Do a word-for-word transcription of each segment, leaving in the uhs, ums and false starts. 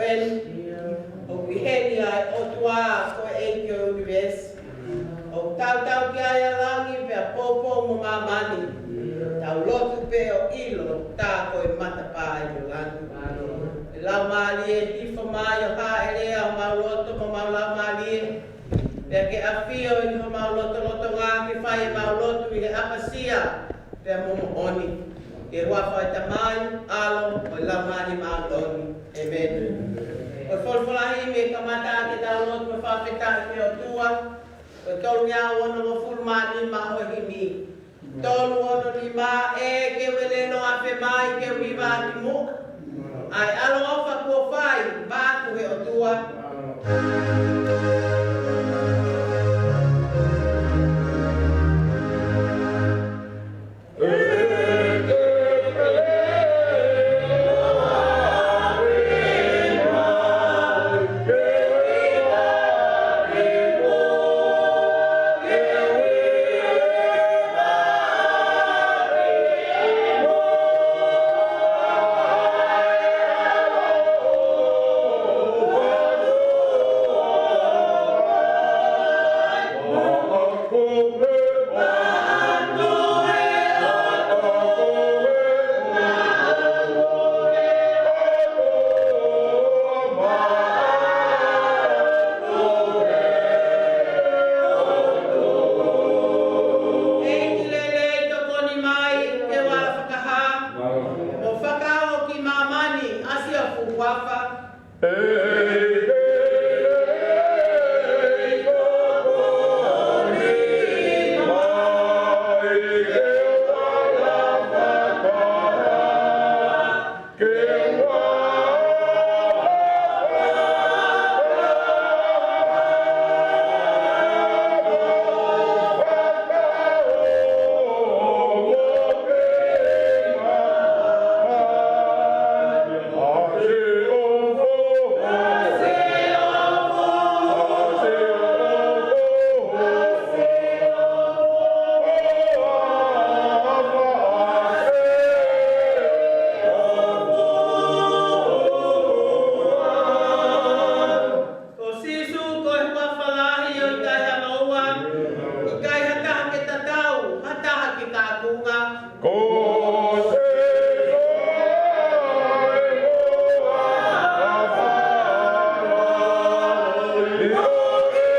ʻOku ʻi heni ʻa e ʻOtua ko e ʻEiki ʻo e ʻunivēsi. ʻOku tautau ki ai ʻa langi pea poupou mo māmani. Tau lotu pē ʻo ʻilo tā ko e matapā ʻi langi. ʻE Laumālie, hifo mai ʻo hāʻelea homau loto mo homau laumālie. Pea ke ʻafio ʻi homau lotolotonga ke fai ʻemau lotu ʻi he ʻapasia pea mo moʻoni. ʻI he huafa ʻo e Tamai, ʻAlo, mo e Laumālie Māʻoniʻoni. ʻĒmeni. Ko e folofola himi ʻe kamata ke tau lotu mo fakafetaʻi ki he ʻOtua. Ko e tolungeau onongofulu mā nima ʻo e himi. Tolu ono nima. ʻE ke uelelo afe mai ke u hiva ʻaki muʻa. ʻA e ʻaloʻofa kuo fai maʻaku ʻe he ʻOtua. ʻEiki lelei, tokoni mai ke u ala fakahā mo fakaongo ki māmani ʻa siʻo fuʻu huafa. Ko Sīsū ko e huafa lahi ʻo ʻikai hano ua, ʻikai ha taha ke tatau, ha taha ke kaunga. Ko Sīsū e huafa lahi ʻo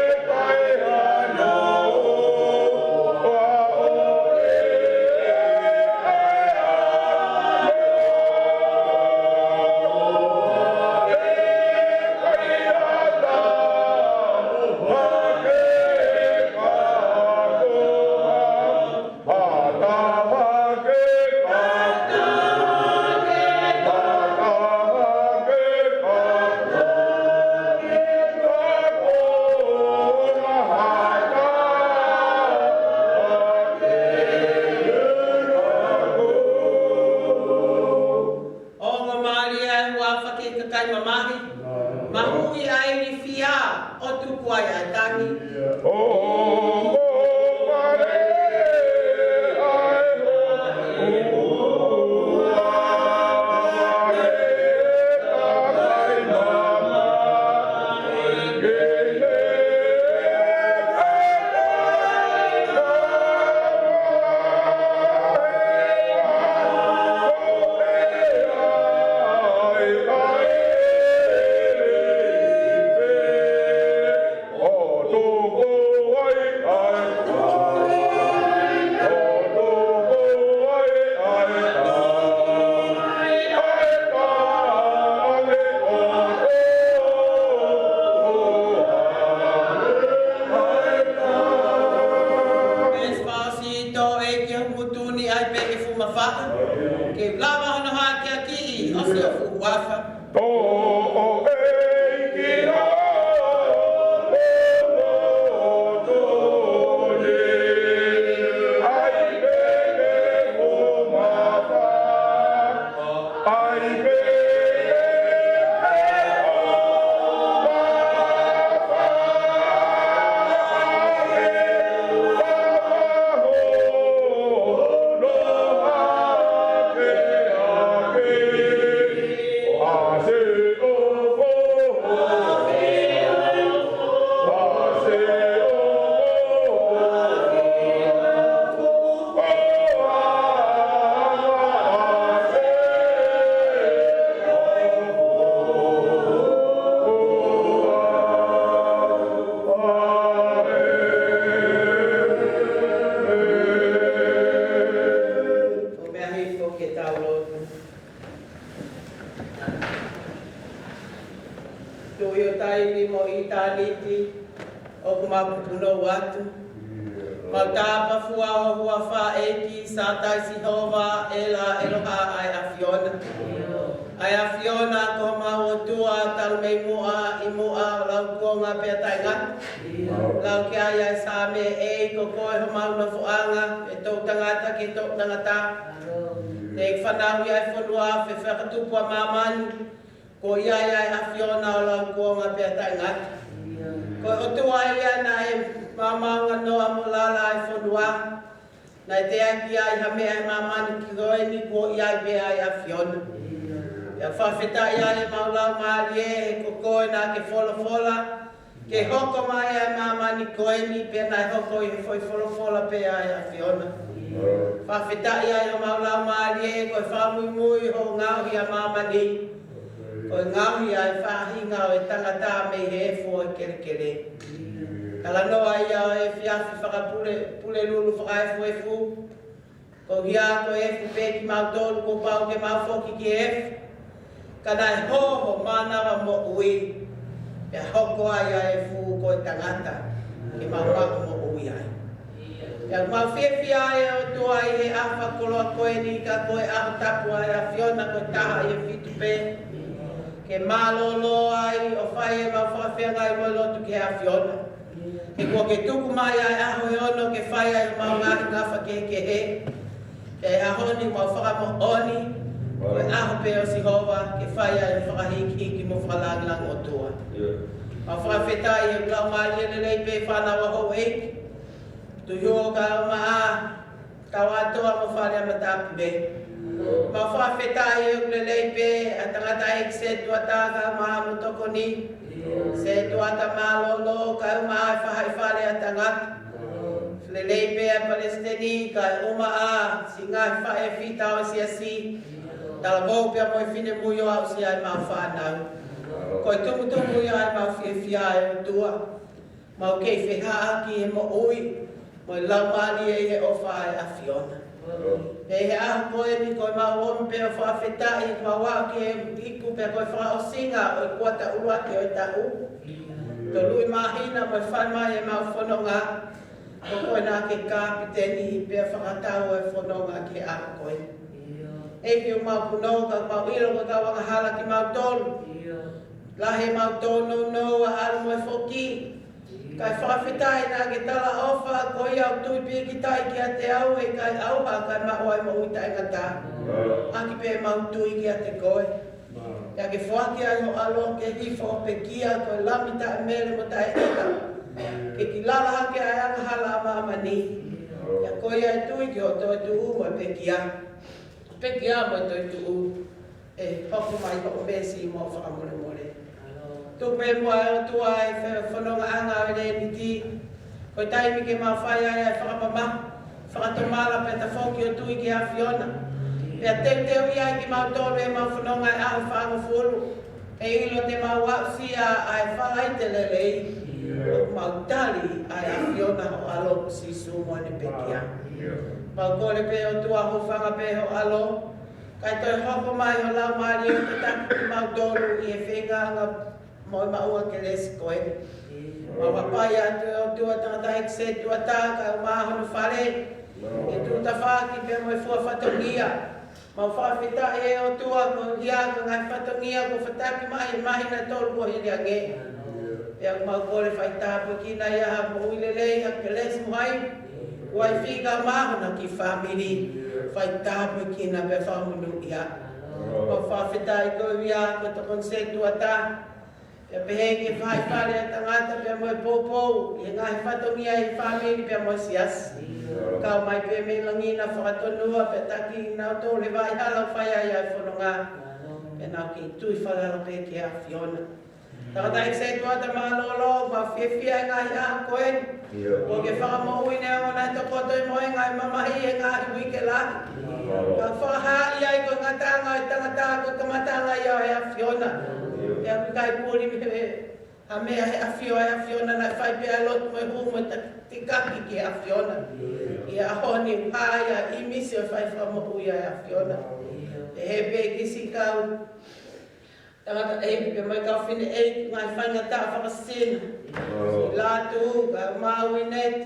ʻikai hano ua. Ongo mālie ʻa e huafa ki he kakai mamahi. Mahuʻi ʻa e ilifia ʻo tuku ai ʻa e tangi. Pea ʻe fāsito ʻEiki ʻo mutu ni ai pē ke fumafaʻa. Ke lava hono hakeakiʻi ʻo siʻo fuʻu huafa. mo ʻitāniti ʻoku mau pupunou atu. Mau tāpafua ho huafa ʻEiki, Sātai Sihova, ʻEla, ʻEloha ʻa e ʻAfiona. ʻA e ʻAfiona ko homau ʻOtua talu mei muʻa, ʻi muʻa, ʻo laukuonga pea taʻengata. Lau ki ai ʻa e Saame ʻEiki, ko koe homau nofoʻanga, ʻe toʻu tangata ki he toʻu tangata. Te ke fanauʻi ʻa e fonua, fefakatupu ʻa māmani, ko ia ia ʻa e ʻAfiona ʻo laukuonga pea taʻengata. Ko e ʻOtua ia naʻe maomaonganoa mo lala ʻa e fonua. Naʻe teʻeki ai ha meʻa ʻi māmani ki ko eni, ko ia ia pē ʻa e ʻAfiona. Pea fakafetaʻi ai ʻemau laumālie he ko koe naʻa ke folofola ke hoko mai ʻa e māmani ko eni, pea naʻe hoko ʻi he foʻi folofola pē ʻa e ʻAfiona. Fakafetaʻi ai ʻemau laumālie ko e fakamuimui hoʻo ngaohi ʻa māmani. Ko e ngaohi ʻa e faʻahinga ʻo e tangata mei he efu ʻo e kelekele. Talanoa ia ʻo e efiafi fakapule, Pulelulu fakaefuefu. Ko ia ko e efu pē kimautolu kuo pau ke mau foki ki he efu. Ka naʻe hō ho mānava moʻui, pea hoko ai ʻa e efu ko e tangata ke mau maʻu moʻui ai. Pea mau fiefia ai ʻOtua ʻi he ʻaho fakakoloa ko eni, ka ko e ʻaho tapu ʻa e ʻAfiona ko e taha ʻi he fitu pē, ke mālōlō ai ʻo fai ʻemau fakafeangai mo e lotu ki he ʻAfiona. He kuo ke tuku mai ʻa e ʻaho ʻe ono ke fai ai ʻemau ngaahi ngafa kehekehe. Pea ʻi he ʻaho ni mau fakamoʻoni ko e ʻaho pē ʻo Sihova ke fai ai e fakahīkihiki mo fakalāngilangi ʻOtua. Mau fakafetaʻi he laumālie lelei pē fānau ʻa houʻeiki. Tuʻu ʻo kau maʻa, kau ʻatoa mo fale ʻa matāpule. Mau fakafetaʻi he ʻoku lelei pē ʻa e tangataʻeiki Setuata kau maʻa mo tokoni. Setuata mālōlō kau maʻa e faʻahi fale ʻa tangata. Lelei pē ʻa e palesiteni kae ʻumaʻā siʻi ngaahi faʻē fita ʻo e siasi. Talavou pea mo e finemui ʻo aʻusia ʻemau fānau. Ko e tumutumu ia ʻemau fiefia ʻe ʻOtua. Mau kei fehaʻaki he moʻui mo e laumālie ʻi he ʻofa ʻa e ʻAfiona. Pea ʻi he ʻaho ko eni ko ʻemau omi pē ʻo fakafetaʻi, mau aʻu ki he iku pea ko e fakaʻosinga ʻo e kuata ʻuluaki ʻo e taʻu. Tolu ʻi māhina mo e fai mai ʻemau fononga. Ko koe naʻa ke kapiteni pea fakatau e fononga ki he ʻaho ko eni. ʻEiki, ʻoku mau punou ka mau ʻilo ko e kau angahala kimautolu. Lahi ʻemau tōnounou ʻa ʻalu mo e foki. Kae fakafetaʻi naʻa ke talaʻofa ko ia ʻoku tui pīkitai kiate au ʻe ʻikai ʻauha kae maʻu ai moʻui taʻengata. ʻAki pē ʻemau tui kiate koe. Pea ke foaki ai ho ʻAlo ke hifo ʻo pekia ko e Lami taʻemele mo taʻeʻila. Ke kilala hake ʻa e angahala ʻa māmani. Pea ko ia ʻe tui ki hoʻo toetuʻu mo e pekia. Pekia mo e toetuʻu. ʻE hoko mai hoʻo meesi mo e fakamolemole. Tuku pē muʻa ʻe ʻOtua e fe-, fonongaʻanga ʻo e Leniti. Ko e taimi ke mau fai ai ʻa e fakamamahi, fakatomala pea tafoki ʻo tui ki he ʻAfiona. Pea teuteuʻi ai kimautolu ʻi heʻemau fononga ʻi he ʻaho fāngofulu. ʻE ʻilo te mau aʻusia ʻa e Falaite Lelei. ʻOku mau tali ʻa e ʻAfiona ho ʻAlo ko Sīsū mo ʻene pekia. Mau kole pē ʻOtua hūfanga pē ho ʻAlo. Kae toe hoko mai ho Laumālie ʻo tataki kimautolu ʻi he feingaʻanga mo e maʻuʻanga kelesi ko eni. Mau hapai atu ʻe ʻOtua tangataʻeiki Setuata kae ʻumaʻā hono fale. ʻI he tuʻu tafaʻaki pea mo e fua fatongia. Mau fakafetaʻi ʻe ʻOtua ko ia ko e ngaahi fatongia kuo fataki mai he māhina ʻe tolu kuo hili ange. Pea mau kole fai tāpuekina ia ha moʻui lelei ha kelesi mo hai. Uaifi kae ʻumaʻā hona kiʻi fāmili. Fai tāpuekina pea fakamonūʻia. Mau fakafetaʻi ko ia ko e tokoni Setuata. Pea pehē ki he faʻahi fale ʻa tangata pea mo e poupou, ʻi he ngaahi fatongia ʻi he fāmili pea mo e siasi. Kau mai pē mei langi na fakatonua, pea taki kinautolu he vaʻa hala ʻoku fai ai ʻa e fononga. Pea nau kei tui falala pē ki he ʻAfiona. Tangataʻeiki Setuata mālōlō, mau fiefia he ngaahi ʻaho ko eni. ʻIo. Kuo ke fakamoʻui neongo naʻe tokoto e mohenga ʻi he mamahi he ngaahi uike lahi. Ka fakahā ia ʻi he ngataʻanga ʻo e tangata ko e kamataʻanga ia ʻo e ʻAfiona. ʻIo. Pea ʻoku ʻikai puli mei he, ha meʻa he ʻafio ʻa e ʻAfiona naʻe fai pē ʻa e lotu mo e hū mo e ta-, tikaki ki he ʻAfiona. ʻI he ʻaho ni ʻoku hā ia ʻi he ʻīmisi ʻo e fai fakamoʻui ʻa e ʻAfiona. ʻIo. ʻE he pē ki siʻi kau Tangataʻeiki pea mo e kau fineʻeiki, ngaahi faingataʻa fakasino. Lātū, kae ʻumaʻā Uineti,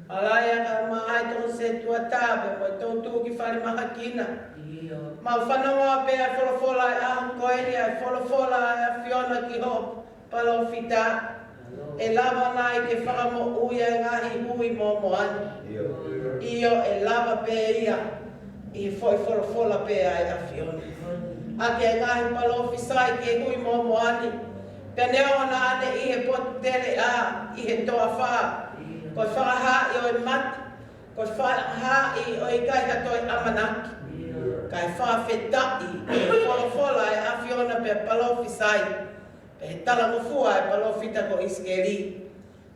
Alaia, kae ʻumaʻā e tokosetuata, pea mo e toʻutupu ki falemahaki na. Mau fanongo pē ʻa e folofola ʻa e ʻaho ko eni, ʻa e folofola ʻa e ʻAfiona ki hoʻo palōfita. ʻE lava nai ke fakamoʻui ʻa e ngaahi hui mōmoa ni? ʻIo, ʻe lava pē ia ʻi he foʻi folofola pē ʻa e ʻAfiona. ʻAki ʻa e ngaahi palōfisai ki he hui mōmoa ni. Pea neongo naʻa ne ʻi he potu teleʻa, ʻi he toafa, ko e fakahaaʻi ʻo e mate, ko e fakahaaʻi ʻo e ʻikai ha toe ʻamanaki. Kae fakafetaʻi ʻi he folofola ʻa e ʻAfiona pea palōfisai, pea he talangofua ʻa e palōfita ko ʻIsikeli,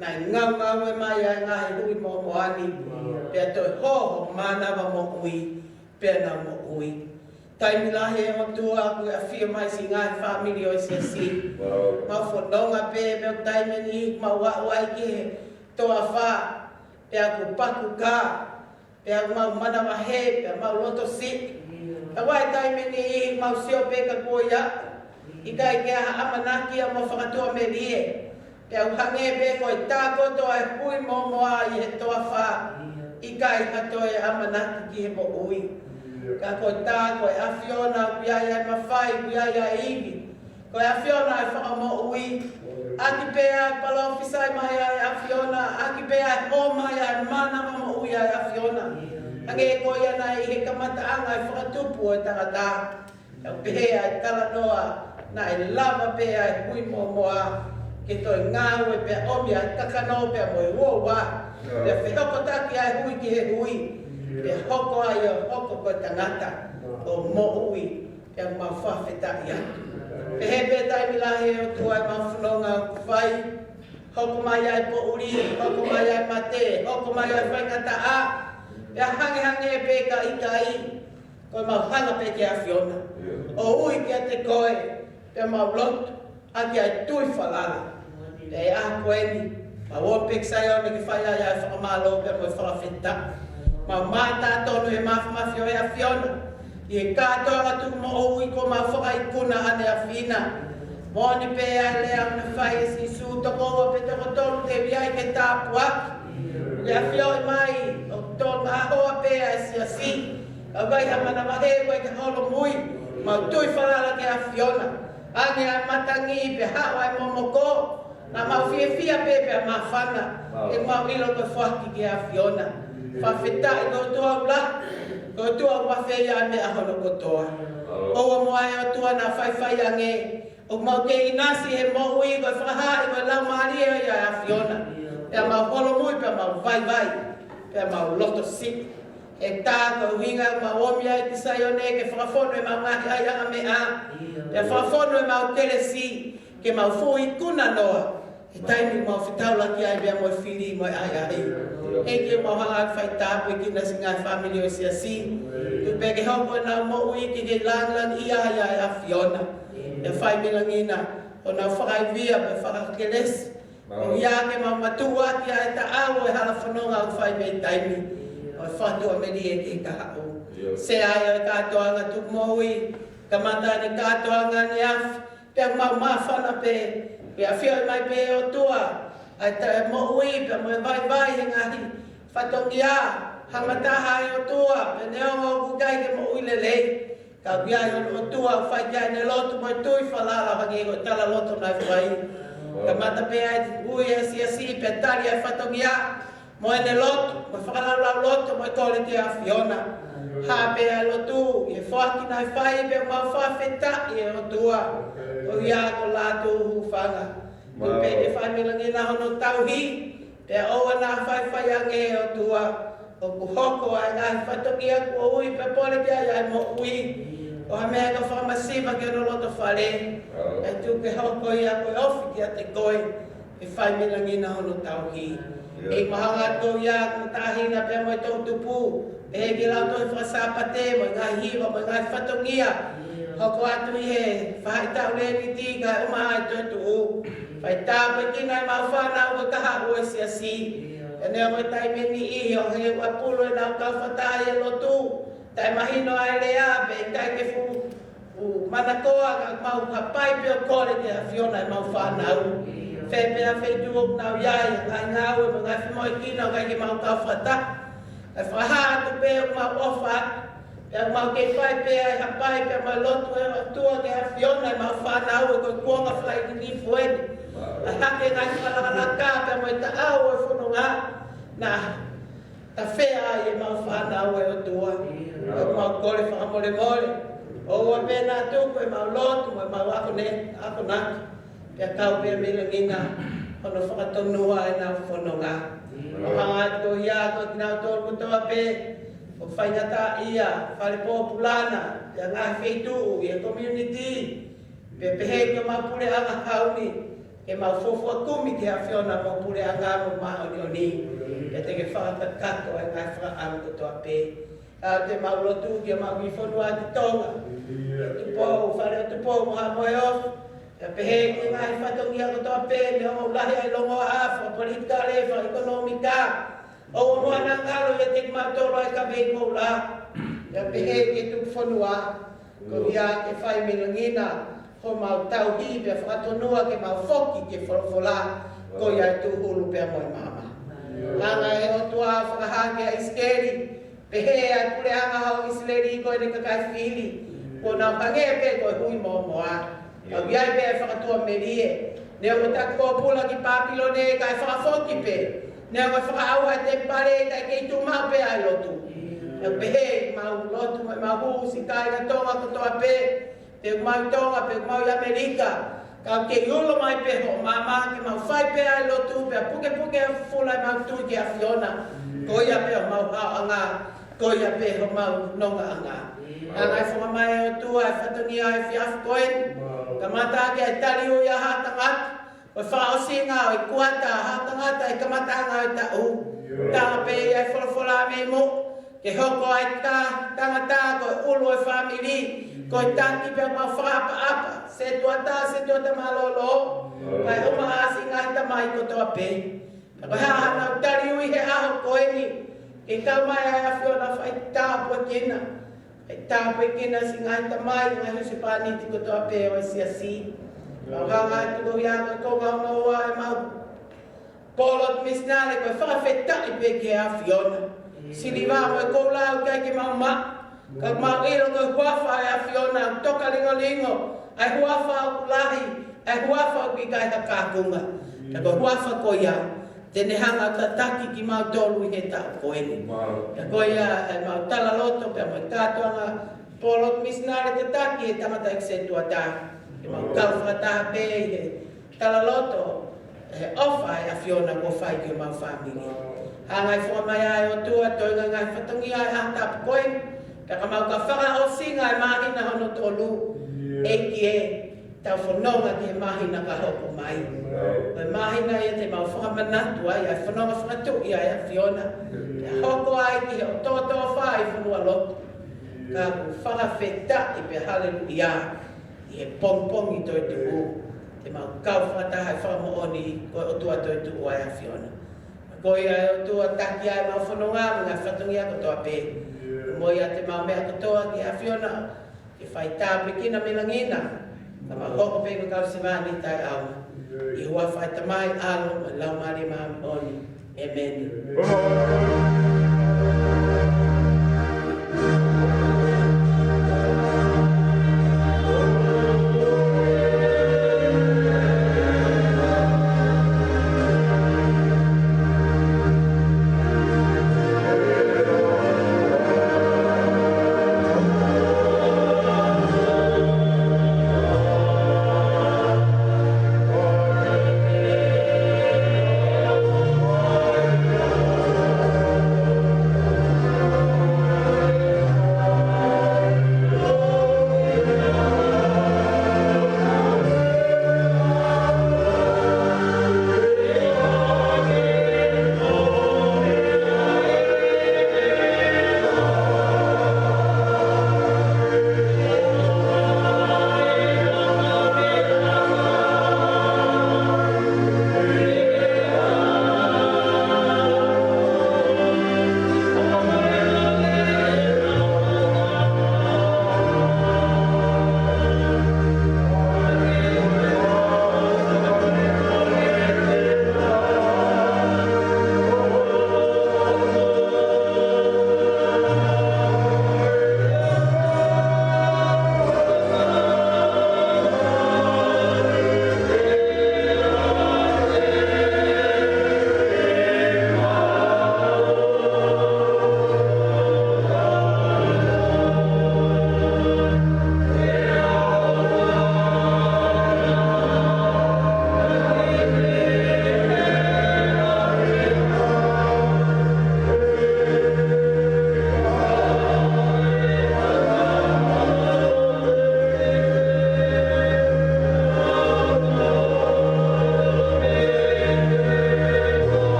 naʻe ngaungaue mai ʻa e ngaahi hui mōmoa ni, pea toe hō ho mānava moʻui, pea nau moʻui. Taimi lahi ʻe ʻOtua kuo ke ʻafio mai siʻi ngaahi fāmili ʻo e siasi. Mau fononga pē, pea taimi ni mau aʻu ai ki he toafa, pea kuo paku kā, pea mau manavahē, pea mau loto siʻi. Ka ʻi he taimi ni mau sio pē ka kuo ia, ʻikai ke ʻi ai ha ʻamanaki ia mo fakatuʻamelie. Pea ʻoku hangē pē ko e tā kotoa e hui mōmoa ʻi he toafa, ʻikai ha toe ʻamanaki ki he moʻui. Ka ko e tā ko e ʻAfiona, ʻoku ʻi ai ʻa e mafai, ʻoku ʻi ai ʻa e ivi. Ko e ʻAfiona ʻa e fakamoʻui. ʻAki pē ʻa e palōfisai mai ʻa e ʻAfiona, ʻaki pē ʻa e hō mai ʻa e mānava moʻui ʻa e ʻAfiona. Hangē ko ia naʻe ʻi he kamataʻanga ʻo e fakatupu ʻo e tangata. Pea pehē ʻa e talanoa, naʻe lava pē ʻa e hui mōmoa ke toe ngāue pea ʻomi ʻa e kakano pea mo e uaua. Pea fehokotaki ʻa e hui ki he hui. Pea hoko ai ʻo hoko ko e tangata ʻo moʻui. Pea mau fakafetaʻi atu. Pehē pē taimi lahi ʻe ʻOtua ʻemau fononga ʻoku fai. Hoko mai ʻa e poʻuli, hoko mai ʻa e mate, hoko mai ʻa e faingataʻa. Pea hangehangē pē ka ʻikai, ko ʻemau hanga pē ki he ʻAfiona ʻo ui kiate koe, pea mau lotu ʻaki ʻa e tui falala. Pea ʻi he ʻaho ko eni, mau ō pē ki Saione ke fai ai ʻa e fakamālō pea mo e fakafetaʻi. Mau mātā tonu he māfimafi ʻo e ʻAfiona ʻi he kātoanga tuʻu moʻui kuo mau fakaikuna ʻaneafi na. Moʻoni pē ʻa e lea naʻe fai ʻe Sīsū, toko ua pe toko tolu te u ʻi ai ke tāpuaki. Kuo ke ʻafioʻi mai ʻoku tolongaʻa hoa pē ʻa e siasi. Ka ʻoku ʻikai ha manavahē, ʻoku ʻikai ke holomui. Mau tui falala ki he ʻAfiona. Ange ʻa e matangi pea haʻu ʻa e momoko. Naʻa mau fiefia pē pea māfana. ʻEmau ʻilo ko e foaki ki he ʻAfiona. Fakafetaʻi ko e ʻOtua ʻoku lahi. Ko e ʻOtua ʻoku mafeia ʻa e meʻa hono kotoa. ʻOua muʻa ʻe ʻOtua naʻa faifai ange. ʻOku mau kei ʻinasi he moʻui ko e fakahaaʻi ko e Laumālie ʻa e ʻAfiona. Pea mau holomui, pea mau vaivai, pea mau loto siʻi. ʻE tā ko e ʻuhinga ʻoku mau ō mai ai ki Saione ke fakafonu ʻemau ngaahi ʻaiʻanga meʻa. Pea fakafonu ʻemau kelesi, ke mau fuʻu ikuna noa he taimi ʻoku mau fetaulaki ai pea mo e fili mo e ʻahiʻahi. ʻEiki, ʻoku mau hanga ʻo fai tāpuekina siʻi ngaahi fāmili ʻo e siasi. Tuku pē ke hoko ʻenau moʻui ke kei langilangiʻia ai ʻa e ʻAfiona. Pea fai melangina ʻo nau fakaivia pea fakakelesi. ʻOku ʻi ai ke mau matuʻuaki ʻa e taʻau ʻo e hala fononga ʻoku fai mei taimi ʻo e fakatuʻamelie ki he kahaʻu. Sea ai ʻa e kātoanga tuʻu moʻui, kamata ʻene kātoanga ʻaneafi, pea mau māfana pē, pea ʻafioʻi mai pē ʻe ʻOtua ʻa e tā moʻui, pea mo e vaivai he ngaahi fatongia, hamataha ʻe ʻOtua, pea neongo ʻoku ʻikai ke moʻui lelei. Ka ʻoku ʻi ai hono ʻOtua ʻoku fai ki ai ʻene lotu mo e tui falala hangē ko e talaloto naʻe fai. Kamata pē ʻa e ui ʻa e siasi pea tali ʻa e fatongia mo ʻene lotu, mo e fakalaulauloto, mo e kole ki he ʻAfiona. Hā pē ʻa e lotu ʻi he foaki naʻe fai pea mau fakafetaʻi ʻe ʻOtua. ʻOku ʻi ai ko e lātū hūfanga. Tuku pē ke fai melangina hono tauhi. Pea ʻoua naʻa faifai ange ʻe ʻOtua, ʻoku hoko ʻa e ngaahi fatongia kuo ui pea pole ki ai ʻa e moʻui. ʻO ha meʻa ka fakamasiva ki hono loto fale. Kae tuku ke hoko ia ko e ofi kiate koe, ʻe fai melangina hono tauhi. ʻEiki, mau hanga atu ko ia ko e tāhina pea mo e toʻutupu. ʻEiki, lau tohi fakasāpate, mo e ngaahi hiva, mo e ngaahi fatongia. Hoko atu ʻi he faʻahitaʻu Leniti kae ʻumaʻā e toetuʻu. Fai tāpuekina ʻemau fānau ko e kahaʻu ʻo e siasi. Pea neongo e taimi ʻe niʻihi ʻoku hangē ʻoku ʻapulu ʻenau kau fakatātā ʻi he lotu. Taʻemahino ʻa e lea, pea ʻikai ke fuʻu ʻOku mau manakoa ka mau hapai pē ʻo kole ki he ʻAfiona ʻemau fānau. Fē pē ha feituʻu ʻoku nau ʻi ai, ngaahi ngāue mo e ngaahi femoʻuekina ʻoku ʻikai ke mau kau fakataha. Kae fakahā atu pē ʻoku mau ʻofa atu. Pea mau kei fai pē ʻa e hapai pea mau lotu ʻe ʻOtua ki he ʻAfiona ʻemau fānau, he ko e kuonga fakaʻililifu eni. ʻA e hake ngaahi fakalakalaka pea mo e taʻau ʻo e fononga. Naʻa tafea ai ʻemau fānau ʻe ʻOtua. ʻOku mau kole fakamolemole. ʻOua pē naʻa tuku ʻemau lotu mo ʻemau akone, akonaki. Pea kau pē mei langi na hono fakatonua ʻenau fononga. ʻOku hanga atu ko ia ko kinautolu kotoa pē ʻoku faingataʻaʻia, fale pōpula na, pea ngaahi feituʻu ʻi he community. Pea pehē ki homau puleʻanga Haʻu ni, ke mau fuofua kumi ki he ʻAfiona mo e puleʻanga mo e māʻoniʻoni. Pea te ke fakakakato ʻa e ngaahi fakaʻamu kotoa pē. ʻOku mau lotu ki homau kiʻi fonua ʻi Tonga. Tupou, Fale ʻo Tupou mo Haʻa Moheofo. Pea pehē ki he ngaahi fatongia kotoa pē, neongo ʻoku lahi ʻa e longoaʻa, fakapolitikale, fakaʻekonōmika. ʻOua muʻa naʻa ngalo ʻiate kimautolu ʻa e kavei koula. Pea pehē ki he tuku fonua. Ko ia ke fai mei langi na homau tauhi pea fakatonua ke mau foki ki he folofola. Ko ia ʻe tūhulu pea mo e maama. Hanga ʻe he ʻOtua ʻo fakahā kia ʻIsikeli, pehē ʻa e puleʻanga ʻo ʻIsileli ko ʻene kakai fili, kuo nau hangē pē ko e hui mōmoa. Ka ʻoku ʻi ai pē ʻa e fakatuʻamelie. Neongo ʻetau pōpula ki Pāpilone kae fakafoki pē. Neongo e fakaʻauha ʻa e temipale kae kei tuʻu maʻu pē ʻa e lotu. Pea pehē ʻemau lotu mo ʻemau hū siʻi kāinga Tonga kotoa pē. Pe ʻoku mau ʻi Tonga, pe ʻoku mau ʻi ʻAmelika. Ka ʻoku kei ulo mai pē hoʻo maama ke mau fai pē ʻa e lotu, pea pukepuke ʻa e fufula ʻemau tui ki he ʻAfiona. Ko ia pē homau haoʻanga, ko ia pē homau nongaʻanga. Hanga ʻe he fofonga mai ʻa e ʻOtua ʻa e fatongia ʻo e efiafi ko eni. Kamata ʻaki ʻa e tali ui ʻa haʻa tangata. Ko e fakaʻosinga ʻo e kuata ʻa haʻa tangata ʻi he kamataʻanga ʻo e taʻu. Tala pē ʻe he folofola mei muʻa, ke hoko ʻa e ta-, tangata ko e ʻulu ʻo e fāmili, ko e taki pea mau fakaʻapaʻapa, setuata, setuata mālōlō, kae ʻuma ʻa siʻi ngaahi tamai kotoa pē. Ka ko e hā haʻanau tali ui he ʻaho ko eni, ke kau mai ʻa e ʻAfiona ʻo fai tāpuekina. Fai tāpuekina siʻi ngaahi tamai, ngaahi husepāniti kotoa pē ʻo e siasi. Mau hanga atu ko ia ko e konga hono ua ʻemau pōlotu misinale ko e fakafetaʻi pē ki he ʻAfiona. Siliva mo e koula ʻoku ʻikai ke mau maʻu. Ka mau ʻilo ko e huafa ʻo e ʻAfiona ʻoku toka lingolingo. ʻA e huafa ʻoku lahi, ʻa e huafa ʻoku ʻikai ha kākunga. Ka ko e huafa ko ia, te ne hanga ʻo tataki kimautolu ʻi he taʻu ko eni. Ka ko ia ʻemau talaloto, pea mo e kātoanga pōlotu misinale tataki ʻe he tangataʻeiki setuata. Ke mau kau fakataha pē ʻi he talaloto, ʻi he ʻofa ʻa e ʻAfiona kuo fai ki homau fāmili. Hanga ʻe he fofonga mai ʻa e ʻOtua ʻo toenga ngaahi fatongia ʻi he ʻaho tapu ko eni. Pea ka mau ka fakaʻosinga ʻa e māhina hono tolu. ʻEiki ē, tau fononga ki he māhina ka hoko mai. Ko e māhina ia te mau fakamanatu ai ʻa e fononga fakatuʻi ʻa e ʻAfiona. Pea hoko ai ki he ʻotoʻoto fai fonua lotu. Ka ʻoku fakafetaʻi pea haleluia. ʻI he pongipongi toetuʻu, te mau kau fakataha ʻi he fakamoʻoni ko e ʻOtua toetuʻu ʻa e ʻAfiona. Ko ia ʻe ʻOtua taki ʻa ʻemau fononga, mo e ngaahi fatongia kotoa pē. Mo ia te mau meʻa kotoa ki he ʻAfiona, ke fai tāpuekina mei langi na, ka mau hoko pē ko e kau sevāniti taʻeʻaonga. ʻI he huafa ʻo e Tamai, ʻAlo, mo e Laumālie Māʻoniʻoni. ʻĒmeni.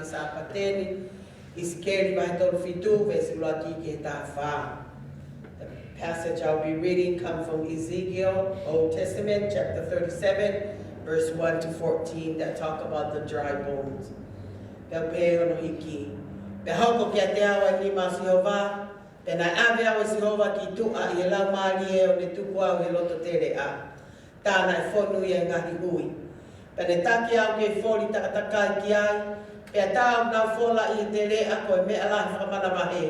Sāpate ni, ʻIsikeli vahe tolu fitu, veesi ʻuluaki ki he taha fā. The passage I'll be reading come from Ezekiel, Old Testament, chapter thirty-seven, verse one to fourteen, that talk about the dry bones. Pea pehē hono hiki. Pea hoko kiate au ʻa e nima ʻo Sihova, pea naʻe ʻave au ʻe Sihova ki tuʻa ʻi he Laumālie ʻo ne tuku au he loto teleʻa, tā naʻe fonu ia ʻi he ngaahi hui. Pea ne taki au ke foli takatakai ki ai, pea tā ʻoku nau fola ʻi he teleʻa ko e meʻa lahi fakamanavahē,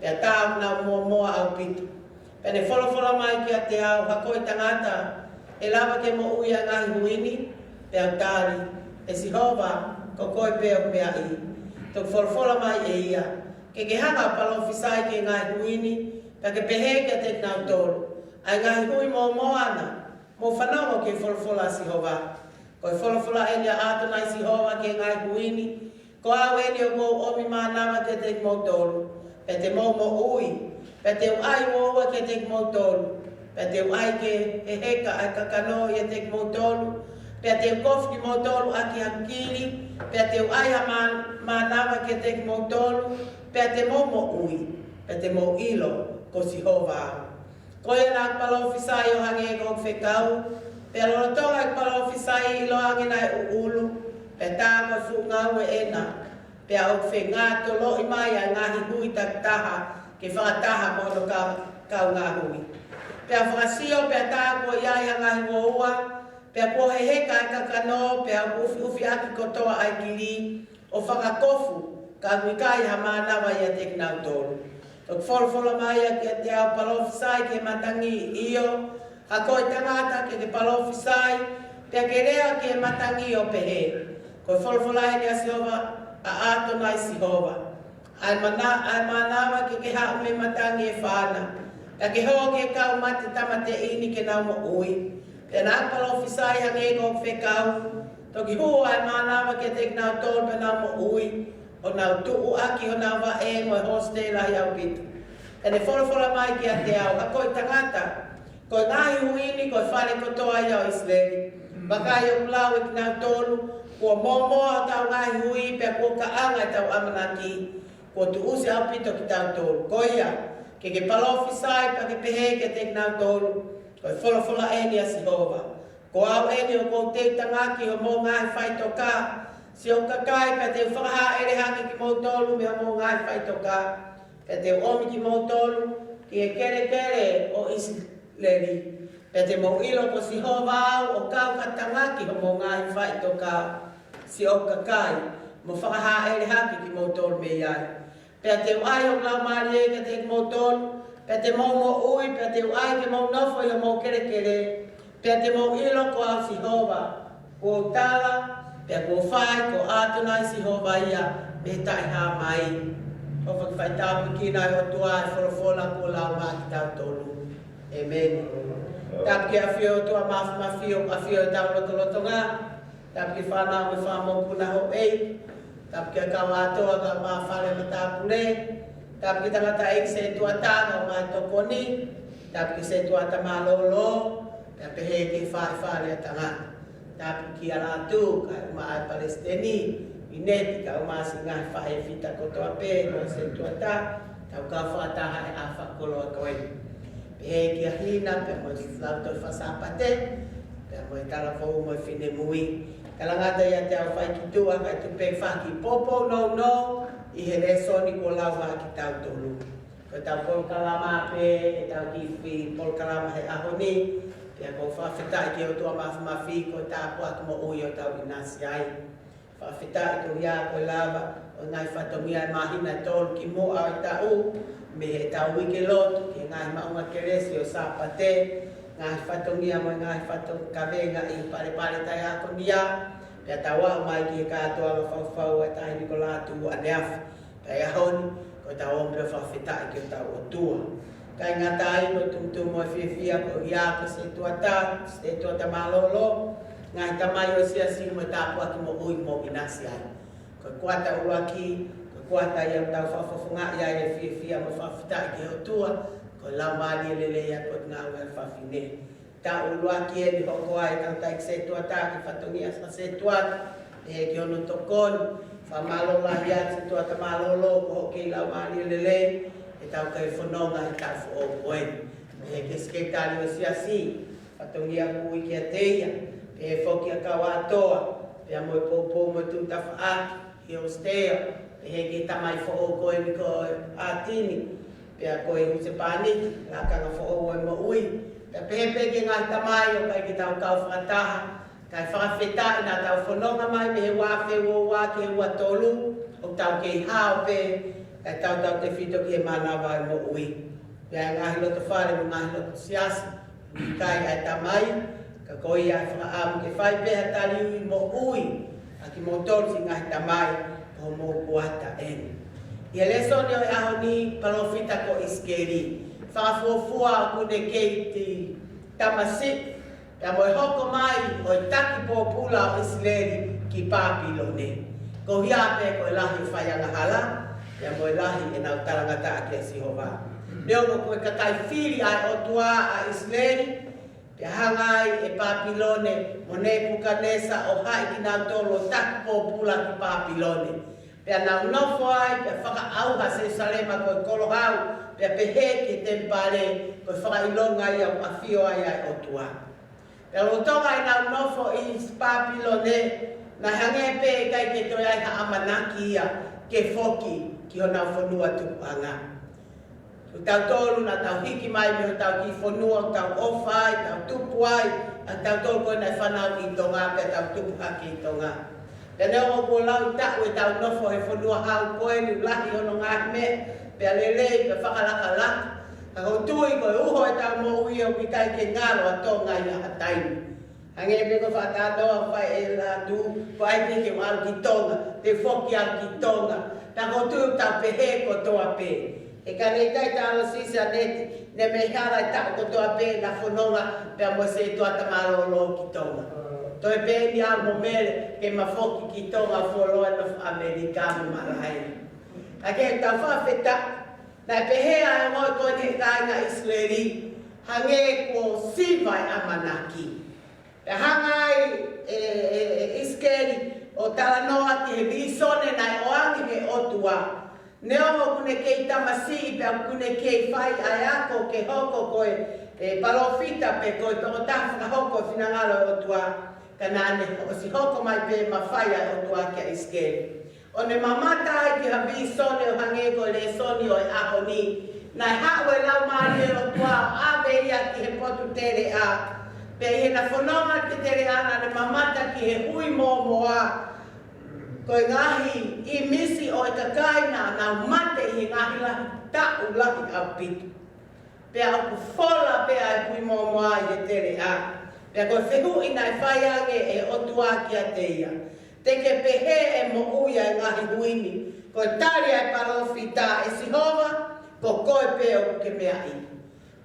pea tā ʻoku nau mōmoa ʻaupito. Pea ne folofola mai kiate au, Hako ʻe tangata, ʻe lava ke moʻui ʻa e ngaahi hui ni? Pea u tali, ʻE Sihova, ko koe pē ʻoku meaʻi. Toki folofola mai ʻe ia, Ke ke hanga ʻo palōfisai ki he ngaahi hui ni, pea ke pehē kiate kinautolu, ʻA e ngaahi hui mōmoa na, mou fanongo ki he folofola ʻa Sihova. Ko e folofola eni ʻa ʻAtonai Sihova ki he ngaahi hui ni, Ko au eni ʻoku ou ʻomi mānava kiate kimoutolu, pea te mou moʻui, pea te u ʻai uoua kiate kimoutolu, pea te u ʻai ke heheka ʻa e kakano ʻiate kimoutolu, pea te u kofu kimoutolu ʻaki ha kili, pea te u ʻai ha mā-, mānava kiate kimoutolu, pea te mou moʻui, pea te mou ʻilo ko Sihova au. Ko ia naʻa ku palōfisai ʻo hangē ko hoku fekau, pea lolotonga ʻeku palōfisai ʻiloange naʻe ʻuʻulu, pea tā ko e fuʻu ngāue ena, pea ʻoku fengātoloʻi mai ʻa e ngaahi hui takitaha ke fakataha mo hono ka-, kaungāhui. Pea fakasio, pea tā kuo ʻi ai ha ngaahi uoua, pea kuo heheka ʻa e kakano, pea ʻoku ʻufiʻufi ʻaki kotoa ʻa e kili, ʻo fakakofu, ka ʻoku ʻikai ha mānava ʻiate kinautolu. Toki folofola mai ia kiate au, Palōfisai ki he matangi, ʻio, hako ʻe tangata, ke ke palōfisai, pea ke lea ki he matangi ʻo pehē, Ko e folofola eni ʻa Sihova, ʻa ʻAtonai Sihova. ʻA e mana-, ʻa e mānava ke ke haʻu mei he matangi, ʻe fāna, pea ke hō ki he kau mate tāmateʻi ni ke nau moʻui. Pea naʻa ku palōfisai hangē ko hoku fekau, toki hū ʻa e mānava kiate kinautolu pea nau moʻui, ʻo nau tuʻu ʻaki honau vaʻe mo e hōsitē lahi ʻaupito. Pea ne folofola mai kiate au, Hako ʻe tangata, ko e ngaahi hui ni ko e fale kotoa ia ʻo ʻIsileli. Vakai, ʻoku lau ʻe kinautolu, Kuo mōmoa hotau ngaahi hui, pea kuo kaʻanga ʻetau ʻamanaki, kuo tuʻusi ʻaupito kitautolu. Ko ia, ke ke palōfisai pea ke pehē kiate kinautolu, Ko e folofola eni ʻa Sihova. Ko au eni ʻoku ou teutangaki homou ngaahi faʻitoka siʻoku kakai, pea te u fakahāʻele hake kimoutolu mei hoʻomou ngaahi faʻitoka, pea te u ʻomi kimoutolu ki he kelekele ʻo ʻIsileli. Pea te mou ʻilo ko Sihova au, ʻo kau ka tangaki homou ngaahi faʻitoka siʻoku kakai, mo fakahāʻele hake kimoutolu mei ai. Pea te u ʻai hoku Laumālie kiate kimoutolu, pea te mou moʻui, pea te u ʻai ke mou nofo ʻi homou kelekele, pea te mou ʻilo ko au Sihova, kuo u tala, pea kuo u fai, ko ʻAtonai Sihova ia mei he taʻehāmai. ʻOfa ke faitāpuekina ʻe he ʻOtua ʻa e folofola kuo lau maʻa kitautolu. ʻĒmeni. Tapu ki he ʻafio ʻa e ʻOtua Māfimafi, ʻoku ʻafio ʻi hotau lotolotonga. Tapu ki he fānau mo e fanga mokopuna houʻeiki. Tapu ki he kau ʻātoa, kau mā fale matāpule. Tapu ki he tangataʻeiki sētuata, kau mā tokoni. Tapu ki he sētuata mālōlō. Pea pehē ki he faʻē fale ʻa tangata. Tapu kia Lātū, kae ʻumaʻā e palesiteni, Mineti, kae ʻumaʻā siʻi ngaahi faʻē fita kotoa pē ʻo e sētuata, tau kau fakataha he ʻaho fakakoloa ko eni. Pehē kia Hina, pea mo e lautohi faka-Sāpate, pea mo e talavou mo e finemui. Talangata ʻiate au fai ki tuʻa, kae tuku pē ke fai ha kiʻi poupou nounou ʻi he lēsoni kuo lau maʻa kitautolu. Ko ʻetau polokalama pē, ʻetau kiʻi polokalama he ʻaho ni, pea ʻoku ou fakafetaʻi ki he ʻOtua Māfimafi, ko e tāpuaki moʻui ʻoku tau ʻinasi ai. Fakafetaʻi koeʻuhi ko e lava ʻo e ngaahi fatongia ʻi he māhina ʻe tolu kimuʻa ʻo e taʻu, mei heʻetau uike lotu, ki he ngaahi maʻungakelesi ʻo e Sāpate, ngaahi fatongia mo e ngaahi fatongia kavenga ʻi he palepale taiakonia, pea tau aʻu mai ki he kātoanga fakafaifekau ʻa e Taʻahine ko Lātū ʻaneafi. Pea ʻi he ʻaho ni, ko ʻetau ʻomi pē ʻo fakafetaʻi ki hotau ʻOtua. Kae ngata ai, ʻoku tumutumu mo e fiefia koeʻuhi ko e sētuata, sētuata mālōlō, ngaahi tamai ʻo e siasi mo e tāpuaki moʻui ʻoku mou ʻinasi ai. Ko e kuata ʻuluaki, ko e kuata ia ʻoku tau fakafofongaʻi ai e fiefia mo e fakafetaʻi ki he ʻOtua, ko e Laumālie Lelei ʻa e Potungāue ʻa e Fafine. Taʻu ʻuluaki eni hoko ai e tangataʻeiki sētuata ki he fatongia fakasētuata, pehē ki hono tokoni, Fakamālō lahi atu ʻOtua Tamai mālōlō ko hoʻo kei laumālie lelei, ʻetau kei fononga he taʻu foʻou ko eni. Pehē ki he Sekelitali ʻo e Siasi, fatongia kuo ui kiate ia, pehē foki ʻa Kauatoa, pea mo e poupou mo e tuʻu tafaʻaki ʻi ʻAositelēlia, pehē ki he tamai foʻou ko eni ko ʻAtini, pea ko e husepāniti, lakanga foʻou ʻo e moʻui. Pea pehē pē ki he ngaahi tamai ʻoku ʻikai ke tau kau fakataha, kae fakafetaʻi naʻa tau fononga mai mei he ua afe ua ua ki he ua tolu, ʻoku tau kei hao pē, kae tautautefito ki he mānava ʻo e moʻui. Pea ʻi he ngaahi loto fale mo e ngaahi loto siasi, ʻikai ʻa e tamai, ka ko ia ʻe fakaʻamu ke fai pē ha tali ui moʻui ʻa kimoutolu siʻi ngaahi tamai, ko hoʻomou kuata eni. ʻI he lēsoni ʻo e ʻaho ni, palōfita ko ʻIsikeli, fakafuofua ʻoku ne kei tamasiʻi, pea mo e hoko mai ʻo e taki pōpula ʻo ʻIsileli ki Pāpilone. Ko ia pē ko e lahi ʻo e fai angahala, pea mo e lahi ʻenau talangataʻa kia Sihova. Neongo ko e kakai fili ʻa e ʻOtua ʻa ʻIsileli, pea hanga ai ʻe Pāpilone mo Nepukanesa ʻo haʻi kinautolu ʻo taki pōpula ki Pāpilone. Pea nau nofo ai, pea fakaʻauha Selusalema ko e koloa hau, pea pehē ki he temipale, ko e fakaʻilonga ia ʻoku ʻafio ai ʻa e ʻOtua. Pea lolotonga ʻenau nofo ʻi Pāpilone, naʻe hangē pē ʻikai ke toe ʻi ai ha ʻamanaki ia ke foki ki honau fonua tupuʻanga. Ko tautolu naʻa tau hiki mai mei hotau kiʻi fonua ʻoku tau ʻofa ai, tau tupu ai, ʻa tautolu ko ē naʻe fānau ʻi Tonga, pea tau tupu hake ʻi Tonga. Pea neongo kuo laui taʻu ʻetau nofo he fonua hau ko eni, lahi hono ngaahi meʻa, pea lelei, pea fakalakalaka. Ka ʻoku ou tui ko e uho ʻetau moʻui ʻoku ʻikai ke ngalo ʻa Tonga ʻi ha taimi. Hangē pē ko e fakatalanoa ʻoku fai ʻe Lātū, ko ai pē ke u ʻalu ki Tonga, te u foki atu ki Tonga. Pea ʻoku ou tui ʻoku tau pehē kotoa pē. He ka ne ʻikai tala Sisia Neti, ne mei hala e taʻu kotoa pē naʻa fononga pea mo e sētuata mālōlō ki Tonga. Toe pē eni au mo Mele ke ma foki ki Tonga, fuoloa ʻo ʻAmelika mo Malaʻia. Ka ke tau fakafetaʻi, naʻe pehē ʻa e ongo ko eni kāinga ʻIsileli, hangē kuo siva e ʻamanaki. Pea hanga ai ʻe, ʻe, ʻe ʻIsikeli ʻo talanoa ki he vīsone naʻe ʻoange he ʻOtua. Neongo ʻoku ne kei tamasiʻi pea ʻoku ne kei fai ʻa e ako ke hoko ko e, ʻe, palōfita pe ko e tokotaha fakahoko e finangalo ʻo e ʻOtua. Ka naʻa ne ʻosi hoko mai pē e mafai ʻa e ʻOtua kia ʻIsikeli. ʻO ne mamata ai ki ha vīsone ʻo hangē ko e lēsoni ʻo e ʻaho ni. Naʻe haʻu e Laumālie ʻo e ʻOtua ʻo ʻave ia ki he potu teleʻa. Pea ʻi heʻena fononga ki he teleʻa naʻa ne mamata ki he hui mōmoa. Ko e ngaahi ʻīmisi ʻo e kakai naʻa nau mate ʻi he ngaahi lahi taʻu lahi ʻaupito. Pea ʻoku fola pē ʻa e hui mōmoa ʻi he teleʻa. Pea ko e fehuʻi naʻe fai ange ʻe he ʻOtua kiate ia. Te ke pehē ʻe moʻui ʻa e ngaahi hui ni? Ko e tali ʻa e palōfita, ʻe Sihova, ko koe pē ʻoku ke meaʻi.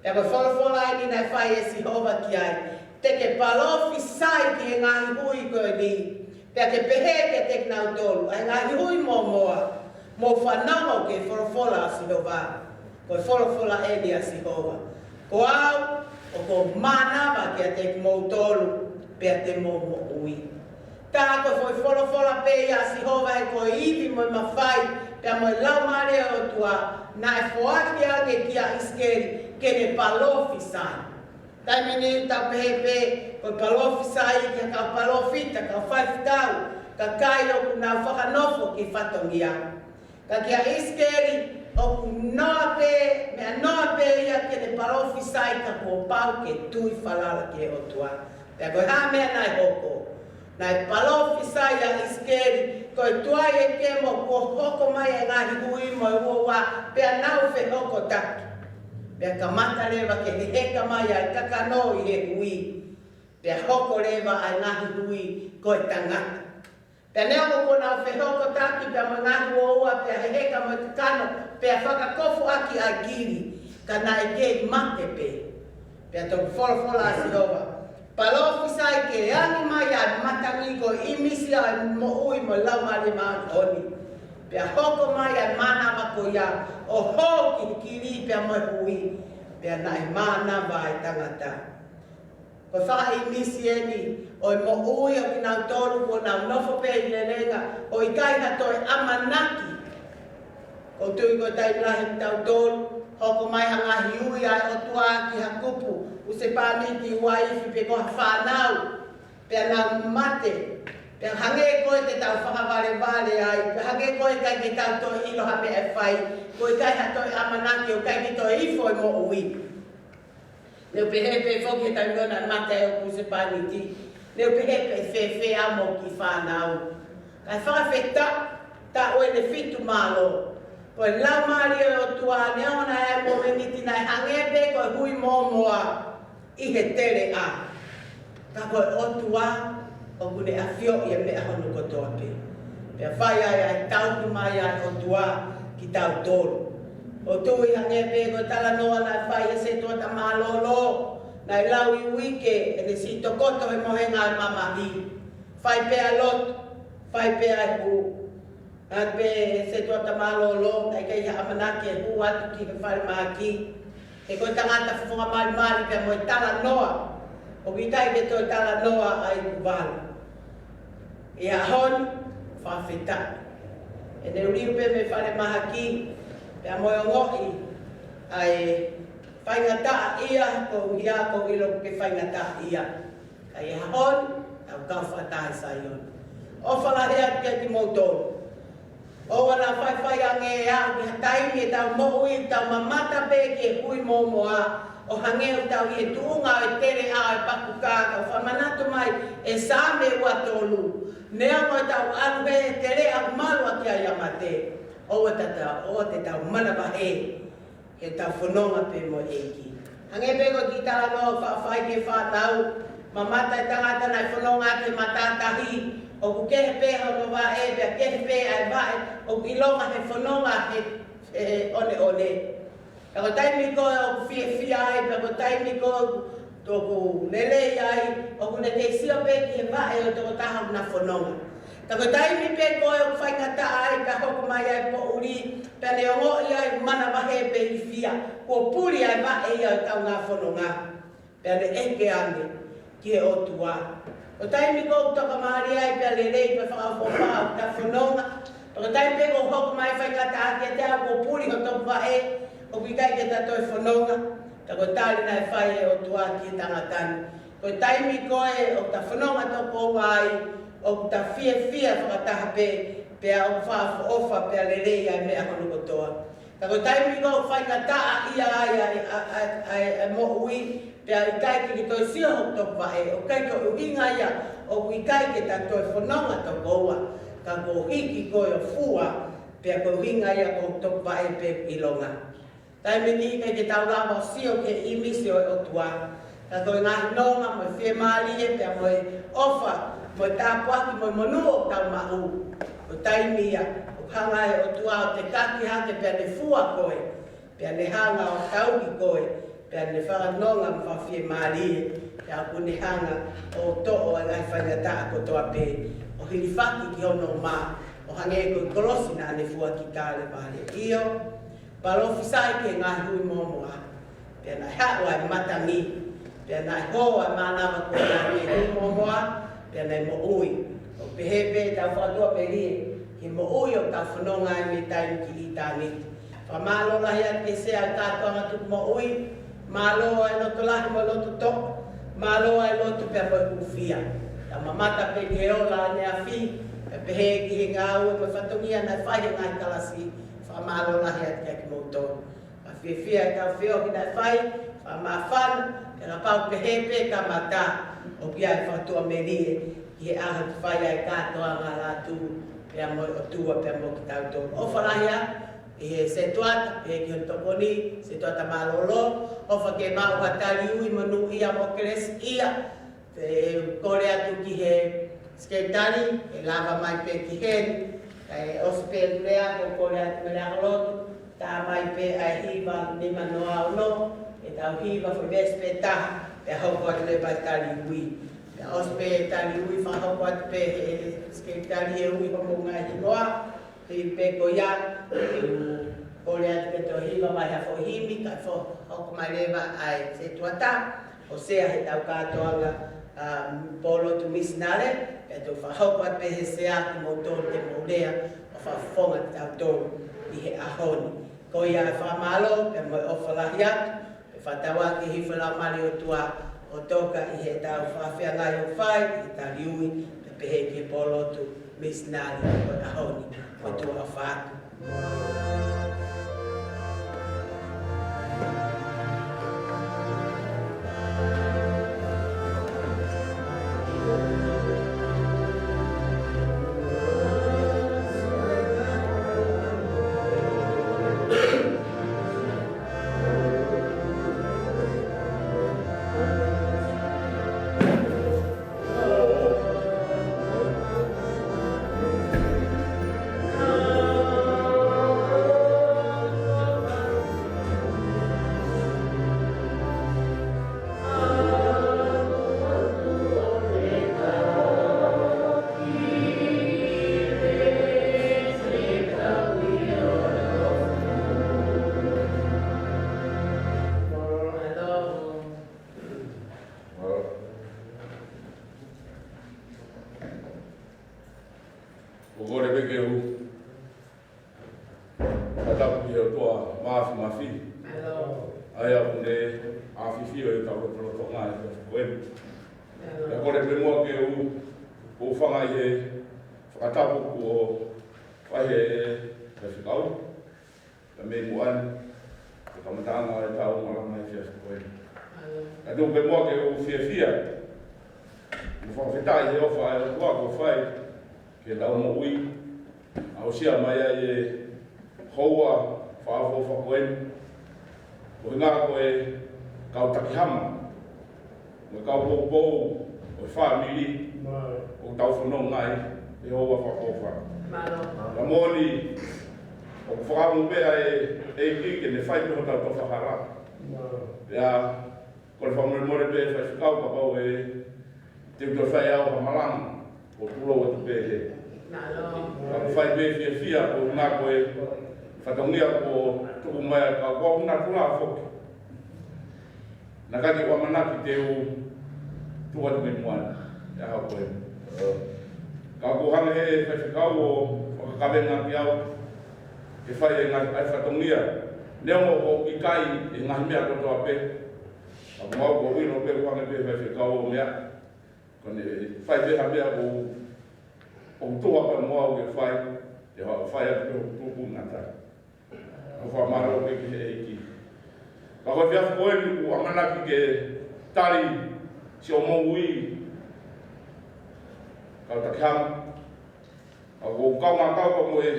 Pea ko e folofola eni naʻe fai ʻe Sihova ki ai. Te ke palōfisai ki he ngaahi hui ko eni. Pea ke pehē kiate kinautolu, ʻa e ngaahi hui mōmoa, mou fanongo ki he folofola ʻa Sihova. Ko e folofola eni ʻa Sihova. Ko au, ʻoku ou mānava kiate kimoutolu, pea te mou moʻui. Tā ko e foʻi folofola pē ia ʻa Sihova he ko e ivi mo e mafai, pea mo e Laumālie ʻo e ʻOtua, naʻe foaki ange kia ʻIsikeli, ke ne palōfisai. Taimi ni tau pehē pē, ko e palōfisai ki he kau palōfita, kau faifekau, kakai ʻoku nau fakanofo ki he fatongia. Ka kia ʻIsikeli, ʻoku noa pē, meʻa noa pē ia ke ne palōfisai ka kuo pau ke tui falala ki he ʻOtua. Pea ko e hā e meʻa naʻe hoko? Naʻe palōfisai ʻa ʻIsikeli, ko e tuai ʻe kemo kuo hoko mai e ngaahi hui mo e uaua, pea nau fehokotaki. Pea kamata leva ke heheka mai ʻa e kakano ʻi he hui. Pea hoko leva ʻa e ngaahi hui ko e tangata. Pea neongo kuo nau fehokotaki pea mo e ngaahi uaua, pea heheka mo e kakano, pea fakakofuʻaki ʻa e kili, ka naʻe kei mate pē. Pea toki folofola ʻa Sihova, palōfisai ke angi mai ʻa e matangi ko e ʻīmisi ʻa e moʻui mo e Laumālie Māʻoniʻoni. Pea hoko mai ʻa e mānava ko ia ʻo hō ki he kili pea mo e hui. Pea naʻe mānava ʻa e tangata. Ko e fakaʻimisi eni ʻo e moʻui ʻo kinautolu kuo nau nofo pē ʻi lelenga ʻo ʻikai ha toe ʻamanaki. ʻOku ou tui ko e taimi lahi kitautolu, hoko mai ha ngaahi ui ʻa e ʻOtua ki ha kupu, husepāniti, uaifi pe ko ha fānau, pea nau mate. Pea hangē ko ē te tau fakavalevale ai, pea hangē ko ē ʻikai ke tau toe ʻilo ha meʻa ʻe fai, ko e ʻikai ha toe ʻamanaki, ʻo ʻikai ke toe ifo e moʻui. Ne u pehē pē foki he taimi naʻe mate ai hoku husepāniti. Ne u pehē pē fēfē au mo e kiʻi fānau. Kae fakafetaʻi, taʻu ʻeni ʻe fitu mālō. Ko e Laumālie ʻo e ʻOtua neongo naʻe ʻi ai e momeniti naʻe hangē pē ko e hui mōmoa ʻi he teleʻa. Ka ko e ʻOtua ʻoku ne ʻafioʻi e meʻa hono kotoa pē. Pea fai ai ʻa e tauhi mai ʻa e ʻOtua kitautolu. ʻOku ou tui hangē pē ko e talanoa naʻe fai ʻe he setuata mālōlō, naʻe lau ʻi uike ʻene siʻi tokoto he mohenga ʻo e mamahi. Fai pē ʻa e lotu, fai pē ʻa e hū. Naʻe pehē ʻe he setuata mālōlō, naʻe ʻikai ha ʻamanaki ʻe hū atu ki he falemahaki. He ko e tangata fofonga malimali pea mo e talanoa, ʻoku ʻikai ke toe talanoa ʻa e kuvala. ʻI he ʻaho ni, fakafetaʻi. ʻEne liliu pē mei falemahaki, pea mo e ongoʻi ʻa e faingataʻaʻia, ko ia ʻoku ou ʻilo ʻoku ke faingataʻaʻia. Ka ʻi he ʻaho ni, tau kau fakataha ʻi Saione. ʻOfa lahi atu kiate kimoutolu. ʻOua naʻa faifai ange ʻe aʻu ki ha taimi ʻetau moʻui, tau mamata pē ki he hui mōmoa, ʻo hangē ʻoku tau ʻi he tuʻunga ʻo e teleʻa ʻo e pakukā, tau fakamanatu mai ʻe Saame ua tolu. Neongo ʻetau ʻalu he teleʻa ʻoku malu ʻaki ai ʻa e mate, ʻoua te tau, ʻoua te tau manavahē heʻetau fononga pē mo e ʻEiki. Hangē pē ko e kiʻi talanoa ʻoku faʻa fai ki he fānau, mamata e tangata naʻe fononga ʻaki e matātahi, ʻoku kehe pē hono vaʻe, pea kehe pē ʻa e vaʻe ʻoku ʻilonga he fononga he, he ʻoneʻone. Pea ko e taimi ko ē ʻoku fiefia ai, pea ko e taimi ko ē ʻoku lelei ai, ʻoku ne kei sio pē ki he vaʻe ʻo e tokotaha ʻoku na fononga. Ka ko e taimi pē ko ē ʻoku faingataʻa ai, pea hoko mai ai e poʻuli, pea ne ongoʻi ai manavahē pe ilifia, kuo puli ʻa e vaʻe ia ʻo e kaungā fononga. Pea ne ʻeke ange ki he ʻOtua. Ko e taimi ko ē ʻoku tokamālie ai pea lelei pea fakaʻofoʻofa ʻa hota fononga. Ka ko e taimi pē ko ē ʻoku hoko mai e faingataʻa kiate au kuo puli hoto vaʻe, ʻoku ʻikai ke ta toe fononga. Ka ko e tali naʻe fai ʻe he ʻOtua ki he tangata ni. Ko e taimi ko ē ʻoku ta fononga toko ua ai, ʻoku ta fiefia fakataha pē, pea ʻoku fakaʻofoʻofa pea lelei ʻa e meʻa hono kotoa. Ka ko e taimi ko ē ʻoku faingataʻaʻia ai ʻa e, ʻa e, ʻa e, ʻa e, ʻa e moʻui, pea ʻikai ke toe sio hoku topuvaʻe, ʻoku ʻikai ko e ʻuhinga ia ʻoku ʻikai ke ta toe fononga toko ua, ka kuo hiki koe ʻo fua, pea ko e ʻuhinga ia ko hoku topuvaʻe pē ʻoku ʻilonga. Taimi ni ʻikai ke tau lava ʻo sio ki he ʻīmisi ʻo e ʻOtua. Ka ko e ngaahi nonga mo e fiemālie pea mo e ʻofa, mo e tāpuaki, mo e monū ʻoku tau maʻu. Ko e taimi ia, ʻoku hanga ʻe he ʻOtua ʻo tekaki hake pea ne fua koe, pea ne hanga ʻo tauhi koe, pea ne fakanonga mo fakafiemālie, pea ʻoku ne hanga ʻo toʻo ʻa e ngaahi faingataʻa kotoa pē, ʻo hilifaki ki hono ʻuma, ʻo hangē ko e kolosi naʻa ne fua ki Kalevale. ʻIo, palōfisai ki he ngaahi hui mōmoa. Pea naʻe haʻu ʻa e matangi. Pea naʻe hō ʻa e mānava ko ia mei he hui mōmoa. Pea naʻe moʻui. ʻOku pehē pē ʻetau fakatuʻamelie ki he moʻui ʻoku tau fononga ai mei taimi ki ʻitāniti. Fakamālō lahi atu ki he Sea ʻo e kātoanga tuku moʻui. Mālō ʻa e loto lahi mo e loto toʻa. Mālō ʻa e lotu pea mo e hūfia. Tau mamata pē ki he ola ʻaneafi. Pea pehē ki he ngāue mo e fatongia naʻe fai ʻe he ngaahi kalasi. Fakamālō lahi atu kiate kimoutolu. Fakafiefia ʻetau feohi naʻe fai, fakamāfana, pea kapau pehē pē kamata, ʻoku ʻi ai e fakatuʻamelie, ki he ʻaho ʻe fai ai e kātoanga lātū, pea mo e ʻOtua, pea mo kitautolu. ʻOfa lahi atu, ʻi he setuata, pea ki hono tokoni, setuata mālōlō, ʻofa ke maʻu ha tali ui monūʻia mo kelesiʻia, ʻe kole atu ki he sekelitali, ʻe lava mai pē ki heni. Kae ʻosi pē lea, ko e kole atu mei he leʻo lotu, tā mai pē ʻa e hiva nima noa ono, ʻetau hiva foʻi veesi pē taha, pea hoko atu leva e tali ui. Pea ʻosi pē tali ui, fakahoko atu pē ʻe he sekelitali e ui hoʻomou ngaahi hingoa, hili pē ko ia, ʻe kole atu ke toe hiva mai ha foʻi himi, kae fo-, hoko mai leva ʻa e setuata. ʻo sea heʻetau kātoanga, ʻa, pōlotu misinale, pea tau fakahoko atu pē he sea kimoutolu te mou lea, ʻo fakafofonga kitautolu ʻi he ʻaho ni. Ko ia e fakamālō, pea mo e ʻofa lahi atu, pea fakatauange ke hifo e Laumālie ʻo e ʻOtua, ʻo toka ʻi heʻetau fakafeangai ʻo fai, ʻi he tali ui, pea pehē ki he pōlotu misinale ʻo e ʻaho ni, ʻOtua ʻofa atu. ʻOku ou kole pē ke u fakatapu ki he ʻOtua Māfimafi. ʻA ia ʻoku ne ʻafifio ʻi hotau lotolotonga he efiafi ko eni. Pea kole pē muʻa ke u hūfanga ʻi he fakatapu kuo fai ʻe he faifekau. Pea mei muʻa ni, ko e kamataʻanga ʻetau malanga he efiafi ko eni. Ka tuku pē muʻa ke u fiefia mo fakafetaʻi he ʻofa ʻa e ʻOtua kuo fai ki heʻetau moʻui, aʻusia mai ai e houa fakaʻofoʻofa ko eni. Ko e ʻuhinga ko e kau takihama, mo e kau poupou ʻo e fāmili ʻoku tau fononga ai he houa fakaʻofoʻofa. Ka moʻoni, ʻoku fakaʻamu pē ʻa e ʻEiki ke ne fai pē hotau tofa hala. Pea, kole fakamolemole pē faifekau kapau ʻe te u toe fai au ha malanga, ʻo tulou atu pē he. Ka u fai pē fiefia ko e ʻuhinga ko e fatongia kuo tuku mai ʻa e kau, ko e ʻuhinga tulou foki. Naʻe ʻikai ke u ʻamanaki te u tuʻu atu mei muʻa ni he ʻaho ko eni. Ka ʻoku hanga ʻe he faifekau ʻo fakakavenga kiate au ke fai e ngaahi, ʻa e fatongia. Neongo ʻoku ʻikai e ngaahi meʻa kotoa pē. Ka ʻoku mau ʻilo pē ʻoku hanga pē ʻe he faifekau ʻo meʻa. Ko ʻene fai pē ha meʻa ʻoku, ʻoku tuʻu pē mo au ke fai, te u fai atu pē ʻoku tupu ngata. ʻOku fakamālō pē ki he ʻEiki. Ka ko e efiafi ko eni ʻoku ʻamanaki ke tali siʻo moʻui, kau takihama. Ka ʻoku ou kaungā kau pē mo e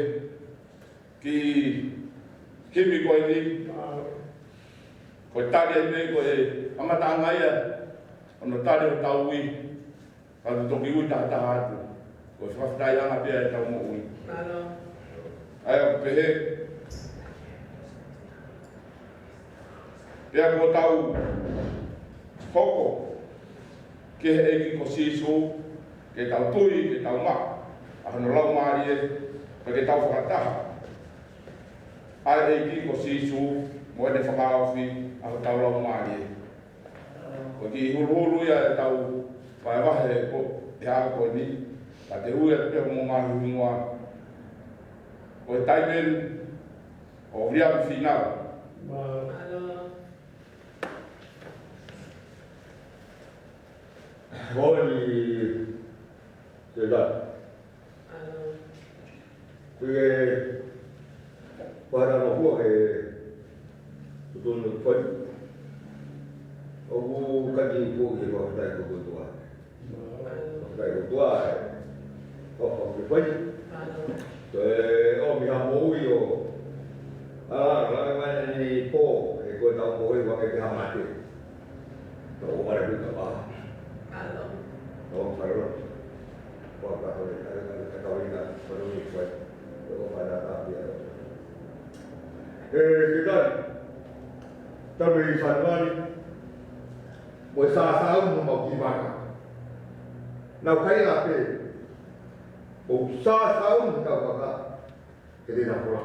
kiʻi himi ko eni. Ko e tali eni ko e kamataʻanga ia ʻo hono tali hotau ui. Ka u toki ui tahataha atu. Ko e fakafetaʻiʻanga pē ʻetau moʻui. ʻA ia ʻoku pehē, pea kuo tau hoko ki he ʻEiki ko Sīsū, ke tau tui, ke tau maʻu ʻa hono Laumālie, pea ke tau fakataha ʻa e ʻEiki ko Sīsū mo ʻene fakahaofi ʻa hotau laumālie. Ko e kiʻi huluhulu ia ʻetau vahevahe ko e ʻaho ko eni, ka te u ui atu pē hoʻomou hingoa. Ko e taimi eni ʻo Viliami Fīnau. Moʻoni, Tēvita. Ko e fakalanga ko ē ʻoku totonu ke fai. ʻOku ʻikai ke u foki he fakafetaʻi ki he ʻOtua. Fakafetaʻi ki he ʻOtua ē. ʻOku ke fai. Ko e ʻomi ha moʻui ʻo, ʻa, ʻa, ʻa, ʻa, ʻa, ʻa, pō, ʻe ko e tau moʻui ʻoku ʻikai ke ha mate. Tau ʻofa lahi atu ki he ʻOtua. Tau ʻofa lahi atu. Ko e kau ʻi he, ʻa, ʻa, ʻa, kau ʻi he, ʻa, kau ʻi he, ʻa, ʻo fai ʻa e tāpuaki. ʻE, ke kai. Tau mei Sanemani. Mo e sāsāuni homau kiʻi vaka. Naʻa ku kai la pē. Mo sāsāuni kau vaka. Ke te na kola.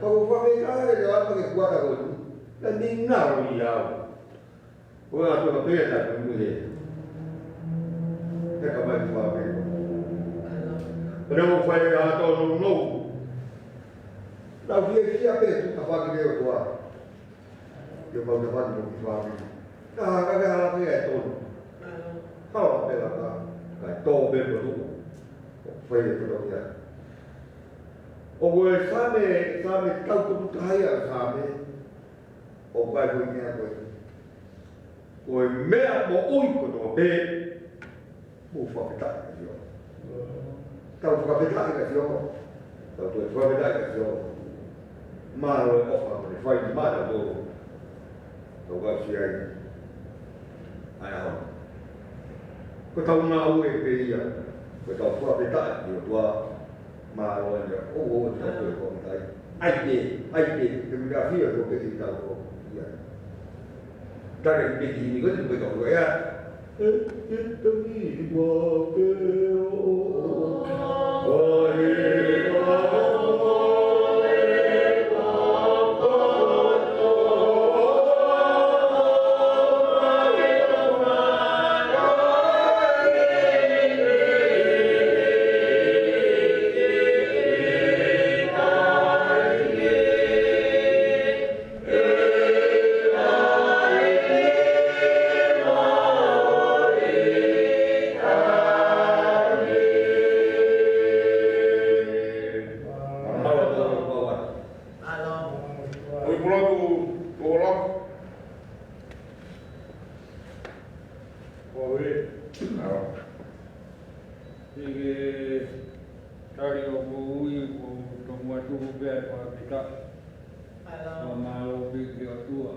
Ka ko fafei ka ke te ata ke kuata ko ni. Na ni na o i au. Ko e ʻOtua pē ʻa e tau mui he. He ka mai kua pē. Pea ʻoku fai ʻa e tau nounou. Lau fiefia pē, tuʻu tafaʻaki pē ʻOtua. Ke mau tafaʻaki mo ki fāmili. Ka, ka ke hala pē ʻa e tonu. Hala pē la ka, ka e tō pē mo tuʻu. ʻOku fai e kotoa ia. ʻOku ʻi ai e Saame, Saame tau tuku taha ia ʻa e Saame. ʻOku ʻi ai ko e meʻa ko ē. Ko e meʻa moʻui kotoa pē, mou fakafetaʻi kia Sihova. Tau fakafetaʻi kia Sihova. Tau toe fakafetaʻi kia Sihova. Mālō e ʻofa kuo ne fai maʻatautolu. Tau aʻusia ai ʻa e ʻaho ni. Ko ʻetau ngāue pē ia. Ko ʻetau fakafetaʻi ki he ʻOtua. Mālō ʻene ʻoua ʻo tau toe ko tai. ʻAi pē, ʻai pē, ke mita fia ko pē ki tau ko ia. Tare pē ki ni ko te pē ko ia. E, e, e, ni wa pē o, o, o. Ui pulotu, pulotu. Ko e. ʻI he tali ʻo e moʻui, ʻoku ou tomuʻa tuku pē ʻa e fakafetaʻi. Mālō. Ko e mālō pē ki he ʻOtua.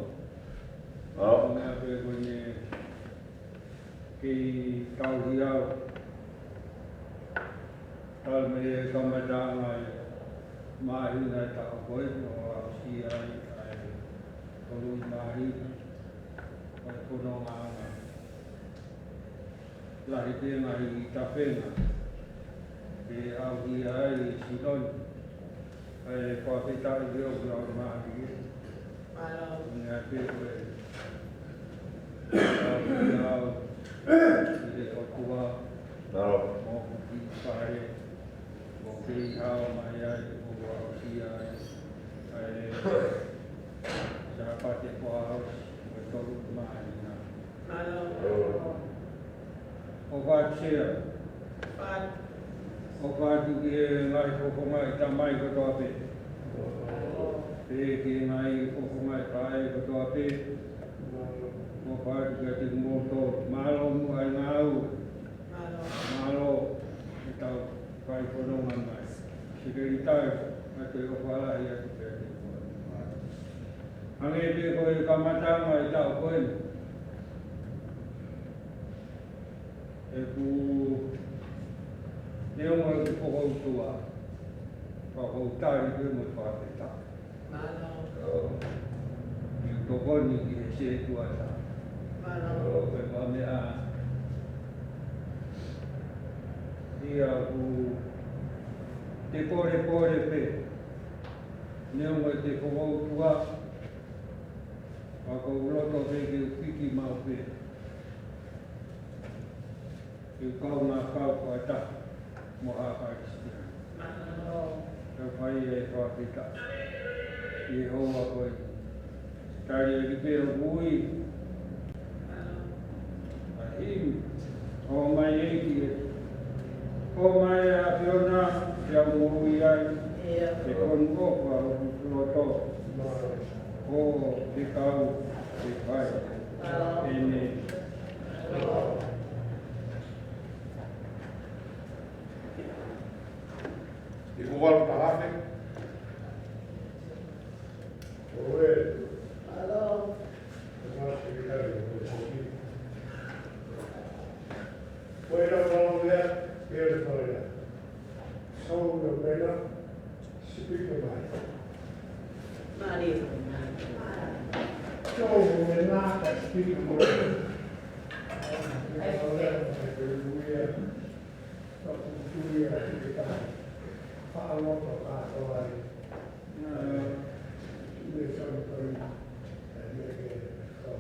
Mālō. Ko e meʻa pē ko eni kei tauhi au. Talu mei he kamataʻanga e māhina ʻo e taʻu ko eni ʻo aʻusia ai ʻa e tolu māhina ʻo e fonongaʻanga. Lahi pē ngaahi tapena ke ʻauhia ai ʻi Siloni. ʻA e fakafetaʻi ʻoku lau mālie. Mālō. Meʻa pē ko e ʻauhia au ʻi he ʻOtua. Mālō. Mo hoku kiʻi fale. Mo kei hao mai ai, ʻo aʻusia ai ʻa e Sāpate Kuo Aʻu, ʻo e tolu māhina. ʻOfa atu Sea. ʻOfa atu ki he ngaahi fofonga ʻi tamai kotoa pē. Pea ki he ngaahi fofonga ʻi faʻē kotoa pē. ʻOfa atu kiate kimoutolu. Mālō muʻa e ngāue. Mālō. Mālō e tau fai fononga mai. Sekelitali, ʻoatu e ʻofa lahi atu kiate koe. Hangē pē ko e kamataʻanga e taʻu ko eni. ʻOku neongo ʻeku fokoutua, ka ʻoku ou tali pē mo e fakafetaʻi. Mālō. ʻOku ou tokoni ki he setuata. Mālō. Ko e meʻa ia ʻoku te polepole pē. Neongo ʻete fokoutua, ka ʻoku ou loto pē ke u piki maʻu pē. Ke u kaungā kau fakataha mo ha Kalisitiane. Mālō. Ka fai e fakafetaʻi ʻi he houa ko eni. Tali ʻaki pē ʻoku ui. ʻA e himi. ʻOmai ʻEiki ē. ʻOmai ʻa e ʻAfiona, ke au moʻui ai. ʻIo. Ke konu ʻofa hoku loto. Mālō. ʻO te kau te fai. Mālō. ʻĒmeni. Iku valu taha afe. Oe. Alo. Oe, Sekelitali, oe, oe. Oe, la, la, la, la, la, la. Sou, la, la, la. Speak the mic. Mālie. Sou, la, la, la, speak the mic. Hallelujah. Ka kukuia ki te kaha. Faʻaloto kātoa ai. Nā. Mei Salisbury. Mei ke kau.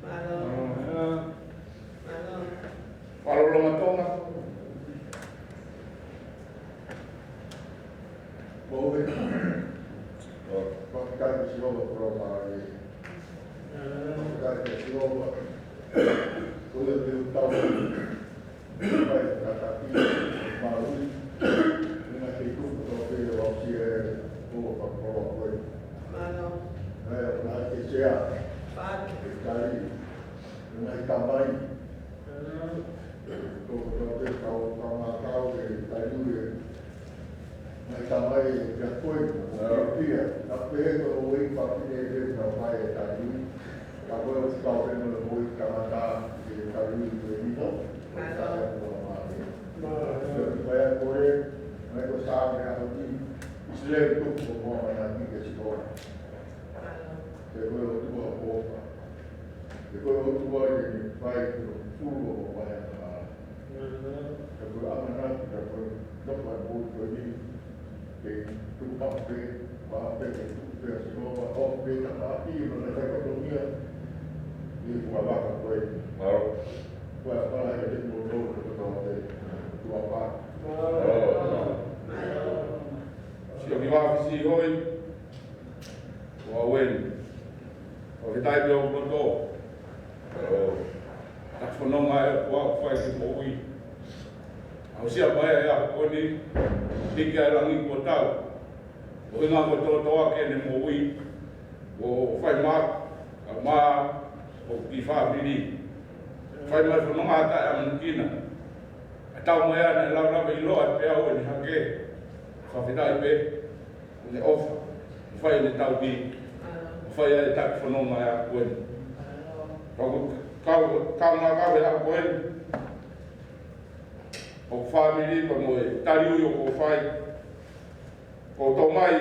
Mālō. Mālō. Mālō Tonga. Mau e. Fakafetaʻi ki Sihova, koloa mālie. Fakafetaʻi ki Sihova. Ko ia te u tau. Mai, kātaki, mālō. Ina ke tuku tau pē o au sia e o fakakoloa ko e. Mālō. Mai, o na ke sea. Fātu. Ke tali. Ina i tamai. Ko ko te kau, kau ngā kau ke tali e. Mai tamai e kia koe, kia pia, ka pehē ko e ui pāpine e pē ka mai e tali. Ka koe o tau pē mo e ui tangata e tali ko e nino. Ka e kua mā e. Ka e kua mā e. Mai ko Sāme a ko ti, Isileli tuku ko kua mā na ki ke sikoa. Ke koe o tua o pa. Ke koe o tua ke ne pai ko fulu o pa ya ka. Ka ko e ʻamanaki ka ko e nofo ʻa e moʻui ko eni. Ke tuku maʻu pē, maʻu pē ke tuku pē ʻa Sihova, ʻoku pē ka maʻaki, ʻo ne kai kotoa ia. ʻI he fuʻu vaka ko ē. Mālō. Ko e ʻamanaki ke tuku maʻu pē, tuku maʻu pē. Mālō. Mālō. Sio ki vā fisi hoi. Ua weni. ʻO he taimi ʻo moto. ʻO. Taku fononga e ʻOtua ʻoku fai ki moʻui. ʻAusia mai e ʻaho ko eni. Hiki ʻa e langi kuo tau. ʻO hinga ko e totoa ke ne moʻui. ʻO fai mā. Ka mā. ʻO ki fāmili. Fai mai fononga ʻa taʻeʻamanekina. ʻA tau mai ʻa ne lau lava ʻiloa pea ʻo eni hake. Fakafetaʻi pē. ʻO ne ʻofa, ʻo fai ʻene tauhi, ʻo fai ʻa e taki fononga ʻa e ʻaho ko eni. Ka ko e kau, kau ngā kau he ʻaho ko eni. ʻOku fāmili pea mo e tali ui ʻoku fai. Ko e tō mai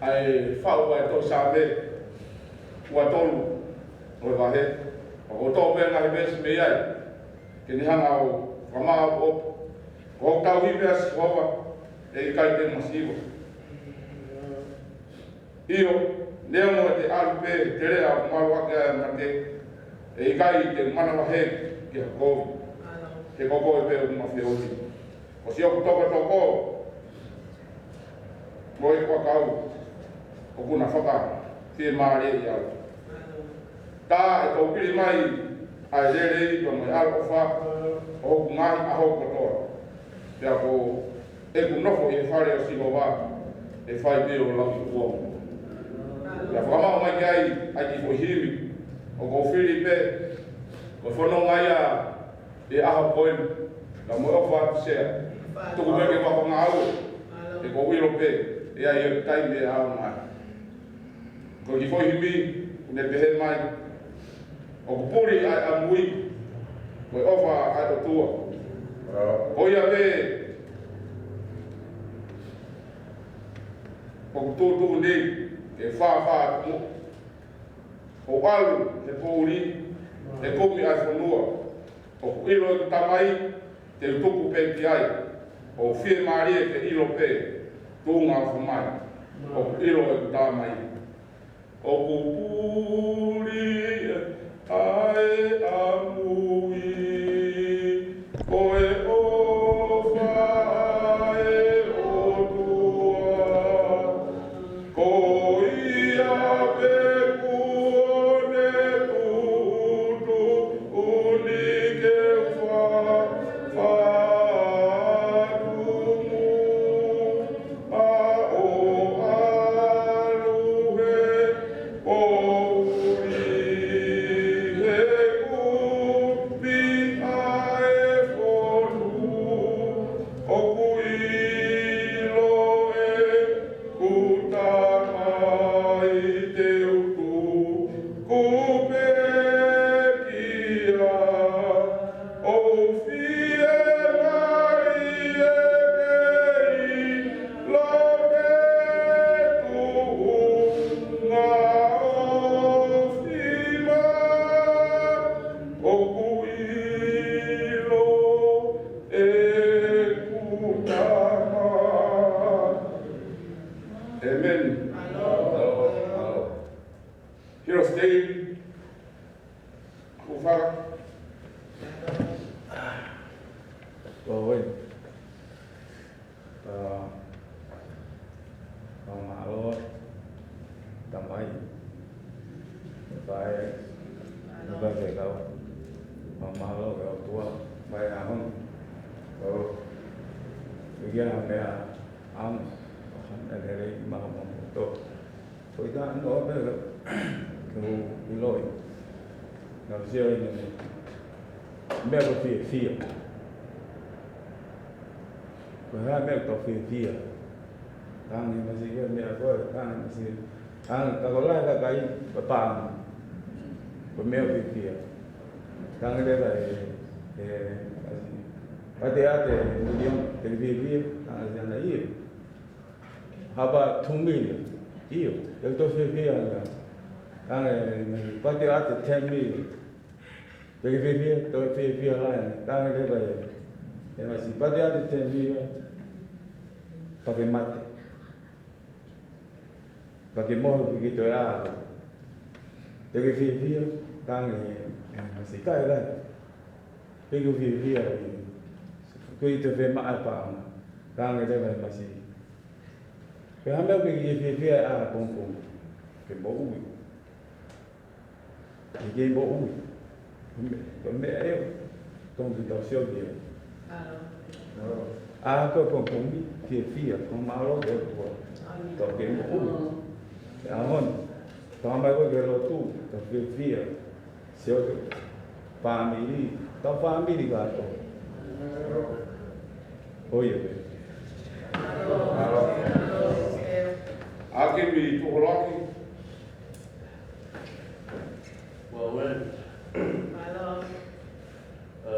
ʻa e faʻu ʻa e tohi Sāme ua tolu ʻo e vahe. Ka ko e tō pē ngaahi veesi mei ai. Ke ne hanga ʻo fakamāʻopoʻopo. Ko hoku tauhi pē ʻa Sihova, ʻe ʻikai te u masiva. ʻIo, neongo te u ʻalu pē he teleʻa ʻoku malu ʻaki ʻa e mate, ʻe ʻikai te u manavahē ki ha kovi. He ko koe pē ʻoku ma feohi. Ko siʻoku tokotoko, mo e kuakau, ʻoku na fakafiemālieʻi au. Tā ʻe toupili mai ʻa e lelei pea mo e ʻaloʻofa ʻo hoku ngaahi ʻaho kotoa. Pea ko ʻeku nofo ʻi he fale ʻo Sihova, ʻe fai pē ʻo lauikuonga. Pea fakamaʻu mai ki ai ʻa e kiʻi foʻi himi, ʻoku ou fili pē, ko e fononga ia ʻi he ʻaho ko eni, ka mo e ʻofa atu Sea. Tuku mai ke u ako ngāue, he ʻoku ou ʻilo pē, ʻe ʻi ai e taimi ʻe ʻaonga ai. Ko e kiʻi foʻi himi, ʻoku ne pehē mai, ʻoku puli ʻa e ʻamui, ko e ʻofa ʻa e ʻOtua. Ko ia pē, ʻoku tuʻutuʻuni, ke fāfā atu mo ʻo ʻalu he poʻuli, he kumi ʻa e fonua. ʻOku ʻilo ʻeku tamai, te u tuku pē ki ai. ʻOku fiemālie ke ʻilo pē, tuʻunga ʻofa mai. ʻOku ʻilo ʻeku tamai. ʻOku puli ʻa e ʻamui, ko e ʻofa ʻa e ʻOtua. Ko ia pē kuo ne tuʻutuʻuni ke u fā, fā atu mo Pekia, ʻo fiemālie kei loke tuʻunga ʻo fima, ʻoku ʻilo ʻeku tama. ʻĒmeni. Hero Steve. Kufara. Ua ue. Ka, ka mālō, tamai. Faʻē, ka ke kau. Ka mālō, ka tua. Mai ahon. Ko, ia meʻa, am, e lele i maka momoto. Ko e taha noa pē ke u ʻiloʻi. Naʻá ku sio ʻi he meʻa ko e fiefia. Ko e hā e meʻa ko e fiefia? Tangi masi ke meʻa ko e, tangi masi. Tangi, ka ko e lahi e kakai, papa. Ko e meʻa ko e fiefia. Tangi leva e, e, masi. Pate ate, miliona, te fiefia, tangi si ana ia. Hapa two million. ʻIo, te u toe fiefia ia. Tangi e, pate ate ten million. Te ke fiefia, toe fiefia lahi. Tangi leva e. E masi, pate ate ten million. Pea ke mate. Pea ke mohe pea ke toe ʻā. Te ke fiefia, tangi e, e masi, kai lahi. Te ke fiefia e. Ko e toe fiemaʻu e paʻanga. Tangi leva e masi. Ko e hā e meʻa ke ke fiefia ai ʻapongipongi? Ke moʻui. Ke ke moʻui. Ko e meʻa, ko e meʻa ē. Tongi tau sio ki ai. ʻA, ko e pongipongi, fiefia, ko e mālō ʻOtua. Tau ke moʻui. ʻA hono. Tau mai ko e ke lotu, tau fiefia. Sio ki he fāmili, tau fāmili kātoa. ʻO ia pē. ʻAkimi Tuholaki. Ua ue. Mālō. ʻA,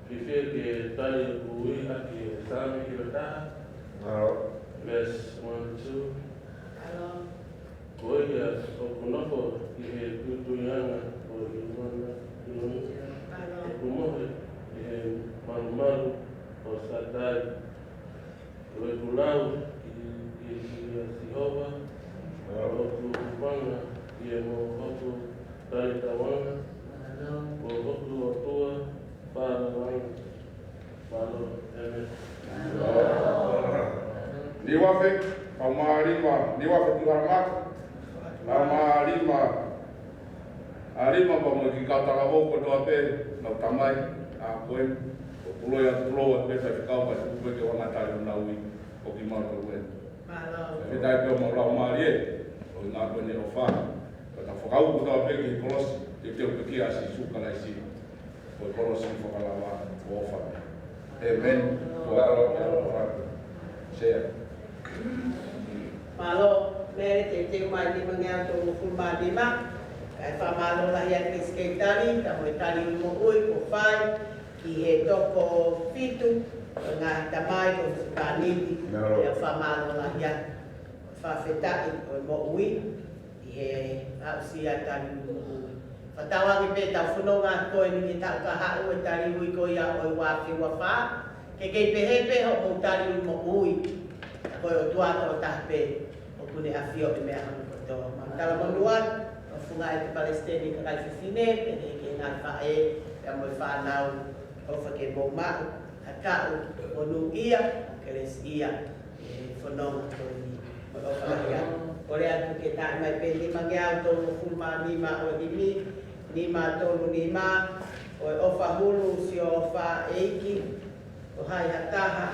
fiefia ke tali ʻeku ui ʻaki e Saame hiva taha. Mālō. Verse one, two. Mālō. Ko ia ʻoku nofo ʻi he tuʻituʻiʻanga ʻo ʻIlonga, ʻIlonga. Mālō. ʻOku mohe ʻi he malumalu ʻo Saione. Ko ʻeku lau ki, ki, kia Sihova, ko hoku hūfanga, ʻi he mo hoku talitauʻanga, ko hoku ʻOtua, fālālanga. Mālō, ʻēmeni. Niuafe, pea mā lima, Niuafe Tuharamaka, pea mā lima, ʻa lima pea mo e kiʻi kau talavou kotoa pē, nau tamai, ʻa ko ē, ʻoku loi atu, loi atu pē faifekau pea tuku pē ke ʻoua naʻa tali honau ui, ʻo kimautolu ē. Mālō. Fakafetaʻi pē ʻo mau lau mālie, ʻo ngā ko eni ʻofa, pea tau fakauku kotoa pē ki he kolosi, teuteu pē kia Sīsū Kalaisi. Ko e kolosi fakalava ʻo ʻofa. ʻĒmeni. Ko e ʻaloʻofa. Sea. Mālō, Mele, teuteu mai nimangeau tolungofulu mā nima. Kae fakamālō lahi atu ki he sekelitali, pea mo e tali ʻo e moʻui kuo fai, ki he toko fitu, ko e ngaahi tamai, ko e fāmili. Mālō. Pea fakamālō lahi atu. Fakafetaʻi ʻo e moʻui. ʻI he aʻusia tali ʻo e moʻui. Fakatauange pē ʻetau fononga ko eni ki he taʻu kahaʻu e tali ui ko ia ʻo e ua afe ua fā. Ke kei pehē pē hoʻomou tali ʻo e moʻui. Ko e ʻOtua tokotaha pē ʻoku ne ʻafioʻi e meʻa hono kotoa. Mau talamonū atu, ʻo fungani ʻa e palesiteni kakai fefine, pehē ki he ngaahi faʻē, pea mo e fānau, ʻofa ke mou maʻu, ha taʻu, monūʻia, kelesiʻia. ʻE fononga ko eni. Mo e ʻofa lahi atu. Kole atu ke taʻe mai pē nimangeau tolungofulu mā nima ʻo e limi, nima tolu nima, ko e ʻofa hulu, sio ʻofa ʻEiki, ko hai ha taha,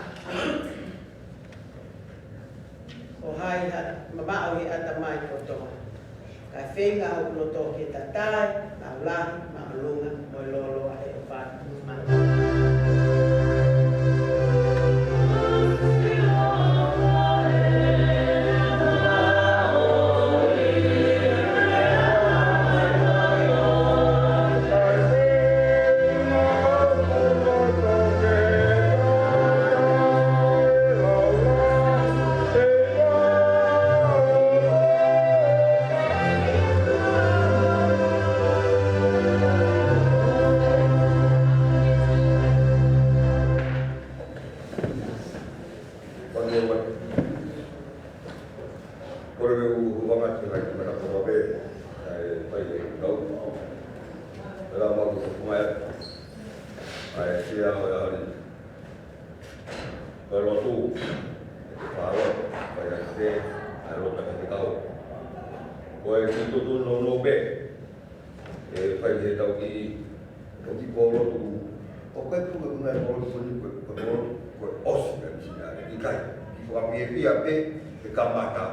ko hai ha mamaʻo he ʻatamai kotoa. Kae feinga hoku loto ke tatae, mau lahi, māʻolunga, mo e lōloa he ʻofa atu. Mālō. Ko e, ʻa e Sea ʻo e ʻaho ni. Ko e lotu, ko e lotu, ko e ʻaho ni, ʻa e lotu ʻa e kau. Ko e kiʻi tuʻutuʻuni nounou pē, ʻe fai he tau kiʻi, tau kiʻi pōlotu. ʻOku ʻikai ke u ngai pōlotu ko eni, ko e, ko e pōlotu, ko e ʻosi ka misinale, ʻikai. Kiʻi fakafiefia pē, ʻe kamata.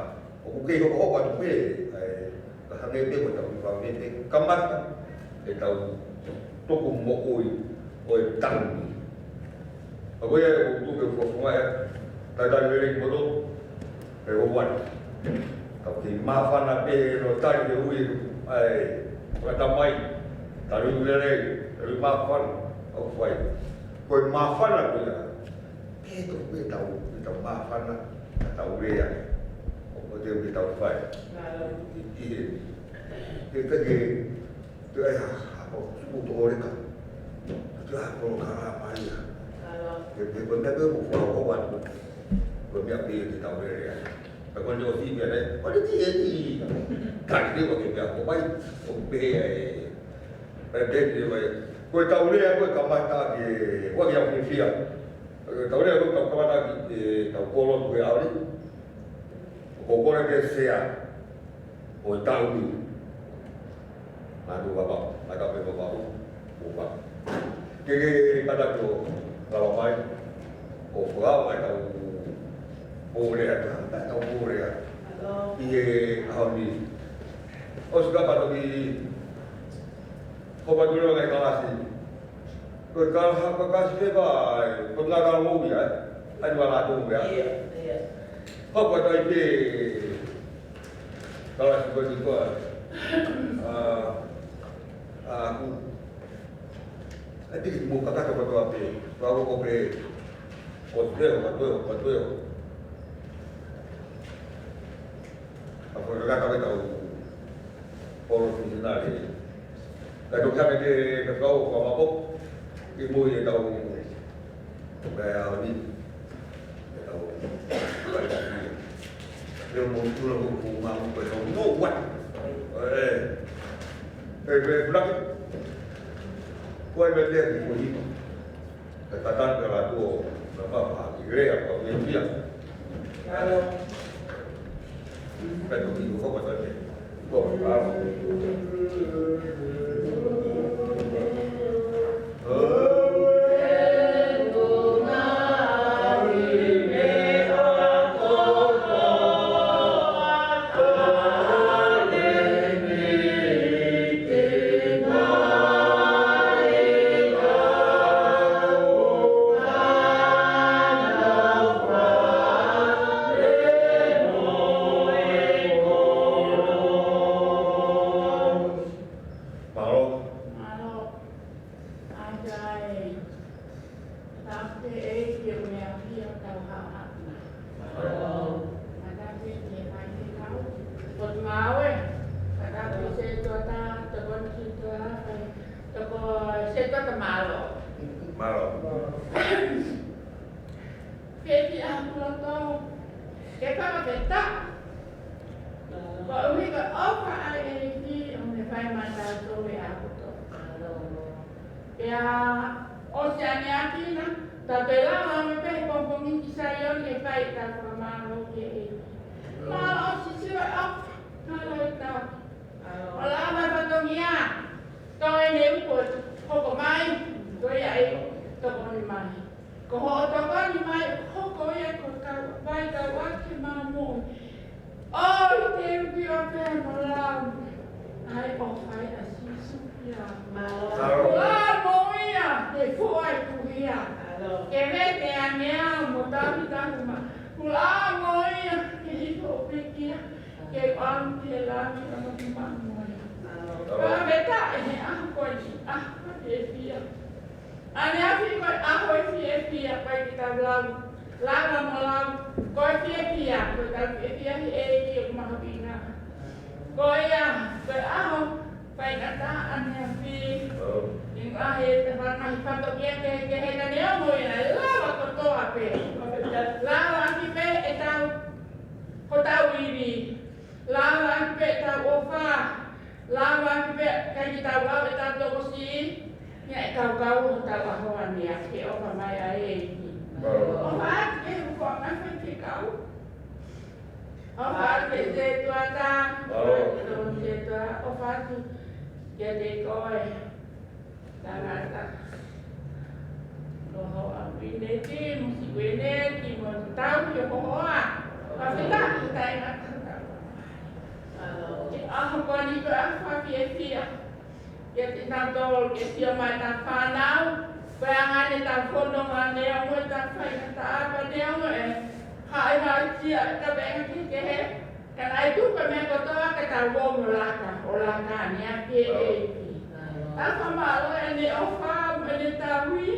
ʻOku kei hokohoko atu pē, ʻa e, ka hangē pē ko ʻetau kiʻi fakafiefia, kamata ʻetau tuku moʻui ʻo e taʻu ni. ʻA ko ia ʻoku tuku e fuafunga ia, talitali lelei poto, ʻe o wan. Ka ʻoku kei māfana pē ʻo tali e ui, ʻa e, fakatamai, tali lelei, tali māfana, ʻoku fai. Ko e māfana ko ia, ʻe tō pē tau, pē tau māfana, ka tau lea. ʻOku te pē tau fai. ʻI, ʻi he, te te ke, te ai ha, ha, ko, suku tō leka. Te ai ha, ko, ka la mai ia. Te, te, ko, te, te, ko, ko, ko, ko, ko, meʻa pē te tau lea. Ka ko ne o si pē ne, ko ne ti e ni. Ka te o ke pea ko mai, ko pē e, pē pē te mai. Ko e tau lea, ko e kamata ke, ko e au fiefia. Tau lea ko tau kamata ki he tau pōlotu he ʻaho ni. Ko kole ke Sea ʻo e taʻu ni. Nā tu papa, nā ka pe papa u, upa. Ke ke kata ko lava mai, ʻo fua mai tau pōlea, tau pōlea. ʻI he ʻaho ni. ʻOsi ka pato ki, ko pato leo kai kalasi. Ko e kala hapa kasi pē ka, ko e ngā kala mou ia, ē? Ai, wala tō ia. Ia, ia. Hapa tai pē, kala si ko ni ko, ā, ā, ku. Ai, tiki mo kaka ko toa pē, ko ako ko pē, ko teo, ko teo, ko teo. Ka ko e kaka pē tau, polo misinale. Ka toki hake te ka kau ka mapo, ki mui e tau, ka e au ni, e tau, e mo tula ko ko ma ko ko no what? E, e, e, black. Ko e me te ko hima. Ka tatau ka la tuo, ka papa, ki lea, ka me pia. Alo. Ka toki ko ko tate. Ko, alo. Mālō. Mālō. ʻAi, ʻai. Tapu te ʻEiki ʻo e meʻa pia ʻoku tau haʻu ai. Mālō. Mālō te ke mai te kau. Potungāue. Mālō te ke tuʻa tā, tokoni ki tuʻa rā, toko se tuʻa tā mālō. Mālō. Peti a kulo tau. Ke kaka peta. Ko ʻuhi ko e ʻofa ʻa e ʻEiki ʻoku ne fai maʻa tautolu ʻa e ʻaho kotoa. Pea ʻosi ʻaneafi na, ta pela ame pe pongipongi ki Saione ke fai ʻetau fakamālō ki he ʻEiki. Mālō ʻosi sio e ʻofa, mālō e tau. ʻO lava mai fatongia, tau ʻene uko, hoko mai, ko ia e tokoni mai. Ko hoʻo tokoni mai, hoko ia ko e kau, fai kau ake maʻa moʻui. ʻOi te uki o pea mo lau. ʻAi ʻofa ʻa Sīsū ia. Mālō. Mālō. Lau mo ia, te fuʻu ai kuhia. Mālō. Ke vete ange au mo tahi tahu ma. Lau mo ia, ke hifo pekia. Ke ʻalu ke lami ʻa mo ki maʻa mo ia. Mālō. Ka veta e he ʻaho ko eni, ʻaho ko e fiefia. ʻAneafi ko e ʻaho ʻo e fiefia, ʻikai ke tau lau. Lava mo lau, ko e fiefia, ko e tau fiefia he ʻEiki ʻoku mahuʻinga. Ko ia, ko e ʻaho, faingataʻa ʻaneafi. Mālō. ʻInga he te whanga hi pato kia ke, ke he ka ne amo ia, lava kotoa pē. Lava ki pē e tau, ko tau ivi. Lava ki pē e tau ʻofa. Lava ki pē, kai ki tau lau e tau tokosiʻi. Ia e kaukau ʻo hotau ʻaho ni ʻa ke ʻofa mai ʻa e ʻEiki. ʻOfa atu ki he hūfanga faifekau. ʻOfa atu ki he setuata. ʻOfa atu ki he setuata. ʻOfa atu kiate koe. Tangata. Noho a Uineti, mo si Uineti, mo tau ki ho hoa. Ka fita ki tai ngata. Ke ʻaho ko eni ko e ʻaho fiefia. Kiate kinautolu ke sio mai ʻetau fānau, ko e anga eni ʻetau fononga neongo ʻetau faingataʻa pea neongo e haʻi mai ʻa e tapenga kehekehe. Ka naʻe tuku e meʻa kotoa ke tau ō mo laka, ʻo laka ʻa e meʻa ki he ʻEiki. Tau fakamālō ʻene ʻofa, mo ʻene tauhi.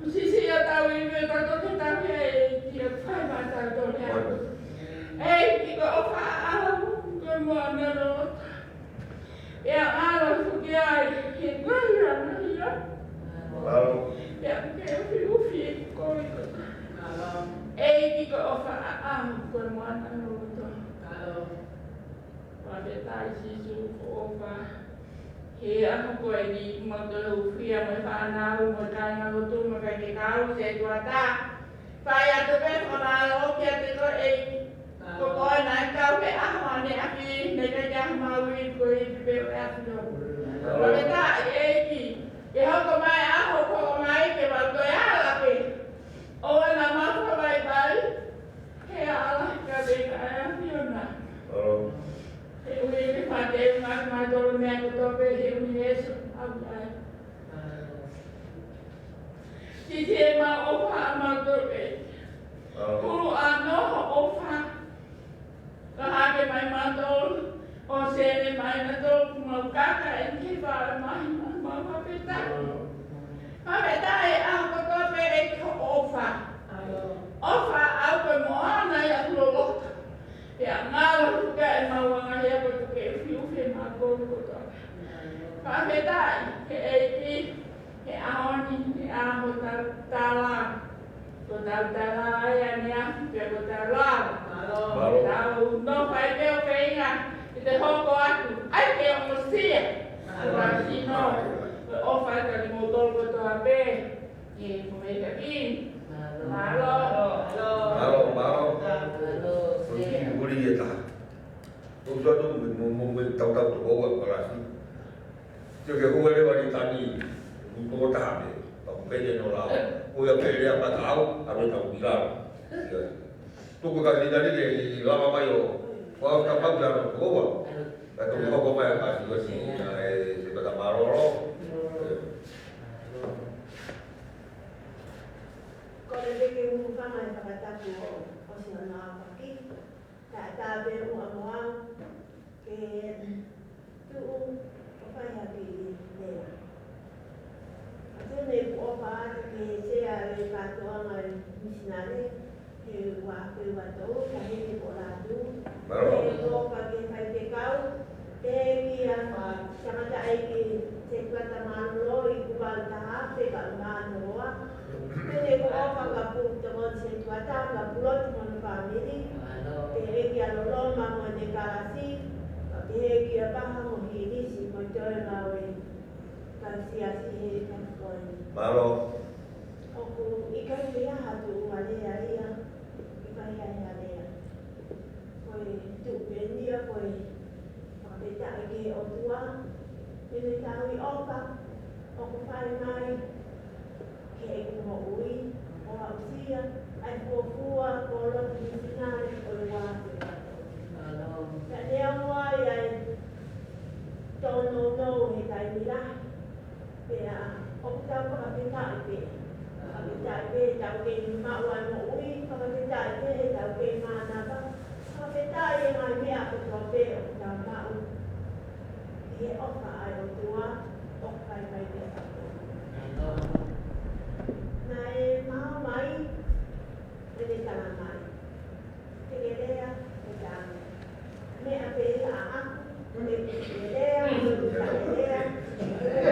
Sisi ia tauhi, mo e tato ke tauhi e ʻEiki, ʻo fai mai tautolu ia. ʻEiki ko e ʻofa ʻaʻau, ko e moana loloto. ʻE ʻaʻalo fuke ai, he ko e ia na ia. ʻE ʻuke ufiufi e koe. ʻEiki ko e ʻofa ʻaʻau, ko e moana loloto. Fakafetaʻi Sīsū ko e ʻofa. He ʻaho ko eni mau toe hūfia mo e fānau, mo e kāingalotu, mo e faifekau, setuata. Fai atu pē fakamālō kiate koe ʻEiki. Ko koe naʻe kau he ʻaho ʻaneafi, naʻe ʻikai ke ʻi ai ha maui, ko e ivi pē ʻo e ʻAfiona. Fakafetaʻi ʻEiki, ke hoko mai ʻaho ko ē mai ke mau toe ala pē. ʻOua naʻa mau fakavaivai, he ʻa e ala ka te ka e ʻAfiona. He ʻuhi ke fakateunga kimautolu meʻa kotoa pē he ʻuhi ʻo Sīsū ʻAfiona. Sisi ʻemau ʻofa ʻamautolu ē. Hulu ʻa hoʻo ʻofa. Ka hake mai mautolu, ʻo sēne mai nautolu, kuo mau kaka eni ke fai mai, mau fakafetaʻi. Fakafetaʻi ʻa e kotoa pē ʻEiki hoʻo ʻofa. ʻOfa ʻaʻau ko e moana ia ʻoku loloto. ʻE ʻaʻalo fuke ʻemau anga ia ko e ke ufiufi ʻemau kolo kotoa. Fakafetaʻi ki he ʻEiki, he ʻaho ni, he ʻaho tau tala. Ko tau tala ai ʻaneafi pea ko tau lava. Mālō. Tau nofo ai pē ʻo feinga ke te hoko atu. ʻAi ke ongosia. Mālō. Ko e sino. Ko e ʻofa atu kimoutolu kotoa pē. Ke ko e ka ki. Mālō. Mālō. Mālō, mālō. Mālō. Ko e kiʻi ʻuli ʻe taha. Ko e sua tu mo, mo, mo, mo, tau, tau, tau, ua, palasi. Te ke hua leva ni tani, mo toko taha me, pa ko pele no lao. Ko ia pele a pa tau, a me tau ki lao. Ia. Tuku ka ni tani ke i lava mai o, ko au ka pau la no ko ua. Ka tuku hoko mai a kasi ua si, a e, se pata maroro. Ko le peke mu fanga e fakatapu o, o si ana a paki. Ka ta pe u a mo au. Ke tuʻu ʻo fai ha kiʻi lea. ʻA ia ne kuo ʻofa atu ke sea e kātoanga e misinale, he ua, he ua tau, ka heni ko Lātū. Mālō. He kuo ʻofa ke faifekau, pehē kia tangataʻeiki Setuata Mālōlō ʻi Kuvalu Taha, pe ka Mānoa. Pehē kuo ʻofa ka pu toko Setuata, ka Pulotu mo hono fāmili. Pehē kia Loloma mo ʻene kalasi, ka pehē kia Paha mo Hilisi mo e toe ngāue ka siasi he ka koe. Mālō. ʻOku ʻikai ke ʻi ai ha tuʻu alea ia, ʻikai ke ʻi ai ha lea. Ko e tuʻu pē eni ia ko e fakafetaʻi ki he ʻOtua, ʻene tauhi ʻofa, ʻoku fai mai, ke ʻeku moʻui, ʻo aʻusia ʻa e fuofua kolo misinale ʻo e ua. Ka neongo ai ʻa e tōnounou he taimi lahi, pea ʻoku tau fakafetaʻi pē. Fakafetaʻi pē, tau kei maʻu ʻa e moʻui, fakafetaʻi pē, tau kei mānava, fakafetaʻi e ngaahi meʻa kotoa pē ʻoku tau maʻu. ʻI he ʻofa ʻa e ʻOtua, ʻoku fai mai pē. Naʻe maʻu mai, ʻene tala mai. Te ke lea, ʻe tau. Meʻa pē ia ʻaʻaku, ʻe te ke lea, ʻe te ke lea.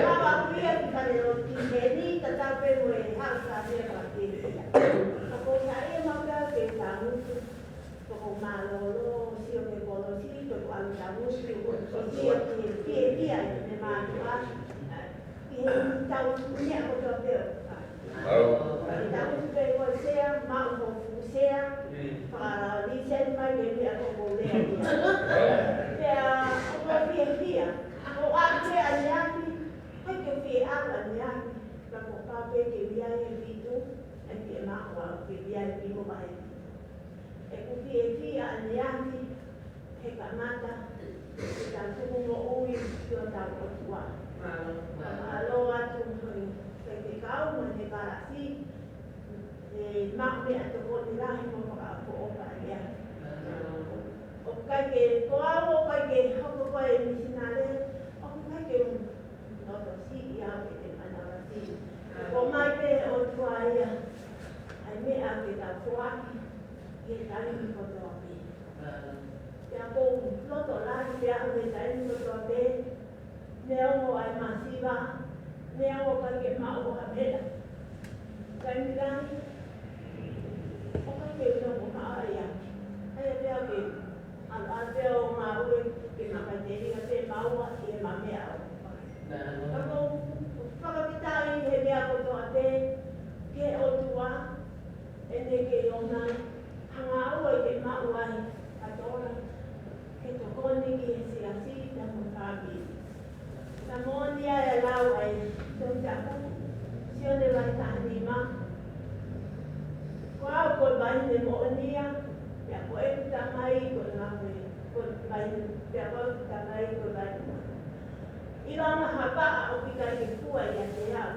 Lava kuia ki kane o ki heni, tatau pē mo e hau ka mea ka ke. Ka ko ia e mau ka ke tangutu, ko ko mālōlō, sio ke kolosi, ko ko ʻalu tangutu, ko sio ke pie pia e me mātua. ʻI He tau meʻa kotoa pē ʻoku fai. Tau pē ko e sea, maʻu hoku sea, fakalīseni mai ke meʻa ko ʻeku lea ia. Pea ʻoku ou fiefia, ʻoku ou ʻalu pē ʻaneafi, ʻikai ke u fie ʻalu ʻaneafi, ka ʻoku ou pau pē ke u ʻi ai he fitu, ʻikai ke maʻu au ke u ʻi ai pimo vai. ʻOku ou fiefia ʻaneafi, he kamata, ke tau tuku moʻui ki hotau ʻOtua. Mālō. Mālō atu, he, he ke kau mo e kalasi, he maʻu meʻatokoni lahi mo fakaʻofoʻofa ia. Mālō. ʻOku ʻikai ke, ko au ʻoku ʻikai ke hoko ko e misinale, ʻoku ʻikai ke u loto siʻi au ke te manavasiʻi. Ko mai pē ʻOtua ia, ʻa e meʻa ke tau foaki, he taimi kotoa pē. Pea ʻoku ou loto lahi pē au he taimi kotoa pē, neongo ʻa e masiva, neongo ʻikai ke maʻu ha meʻa. Taimi lahi, ʻoku ʻikai ke u nofo maʻa ia. ʻAi pē au ke, ʻalu ʻalu pē au ʻo ngāue, ke ma kai telinga pē maua, ke ma meʻa au. Ka ʻoku ou fakafetaʻi he meʻa kotoa pē, ki he ʻOtua, ʻene kei ʻomai, ha ngāue ke maʻu ai, ʻa e tola, ke tokoni ki he siasi, pea mo e fāmili. Ka moʻoni ʻa e lau ʻa e Tohi Tapu, Sione vahe taha nima. Ko au ko e vaine moʻoni ia, pea ko ʻeku Tamai ko e ngāue, ko e vaine, pea ko ʻeku Tamai ko e vaine moʻoni. ʻIlonga ha vaʻa ʻoku ʻikai ke fua ʻiate au,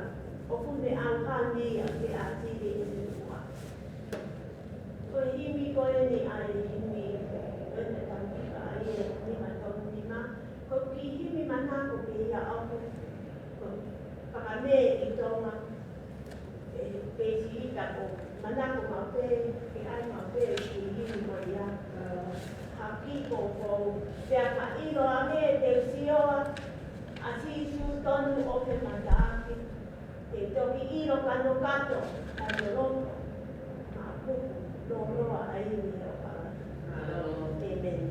ʻoku ne ʻauha ia ke ʻatili ʻene fua. Ko e himi ko eni ʻa e himi, ko eni tau ki ka ai e nima tolu nima, ko e kiʻi himi manako pē ia ʻoku, ko e fakamē ʻi Tonga, ʻe, pē si ita ko, manako maʻu pē, ke ʻai maʻu pē, kiʻi himi ko ia, ha kiʻi koukou, pea ka ʻilo ange te u sio, ʻa Sīsū tonu ʻoku ke mataʻaki, te u toki ʻilo kanokato, ʻa e loloto, maʻa pupu, loloa ai ni o ka. ʻĒmeni.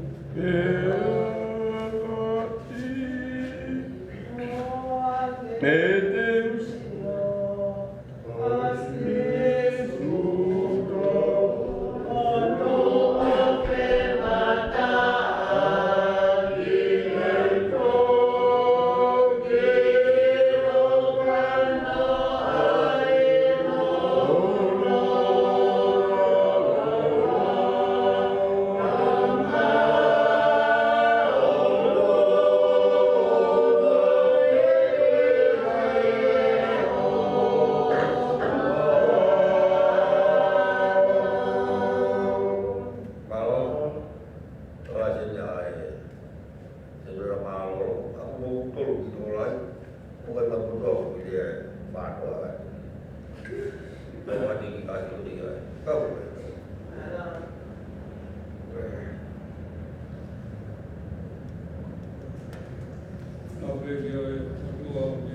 Senora Malo, aku mau tolu ki tolai, mau kai mau tolu ki dia, bato ai. Mau ati ki kai tu dia, kau. Kau pē ki ai, aku au.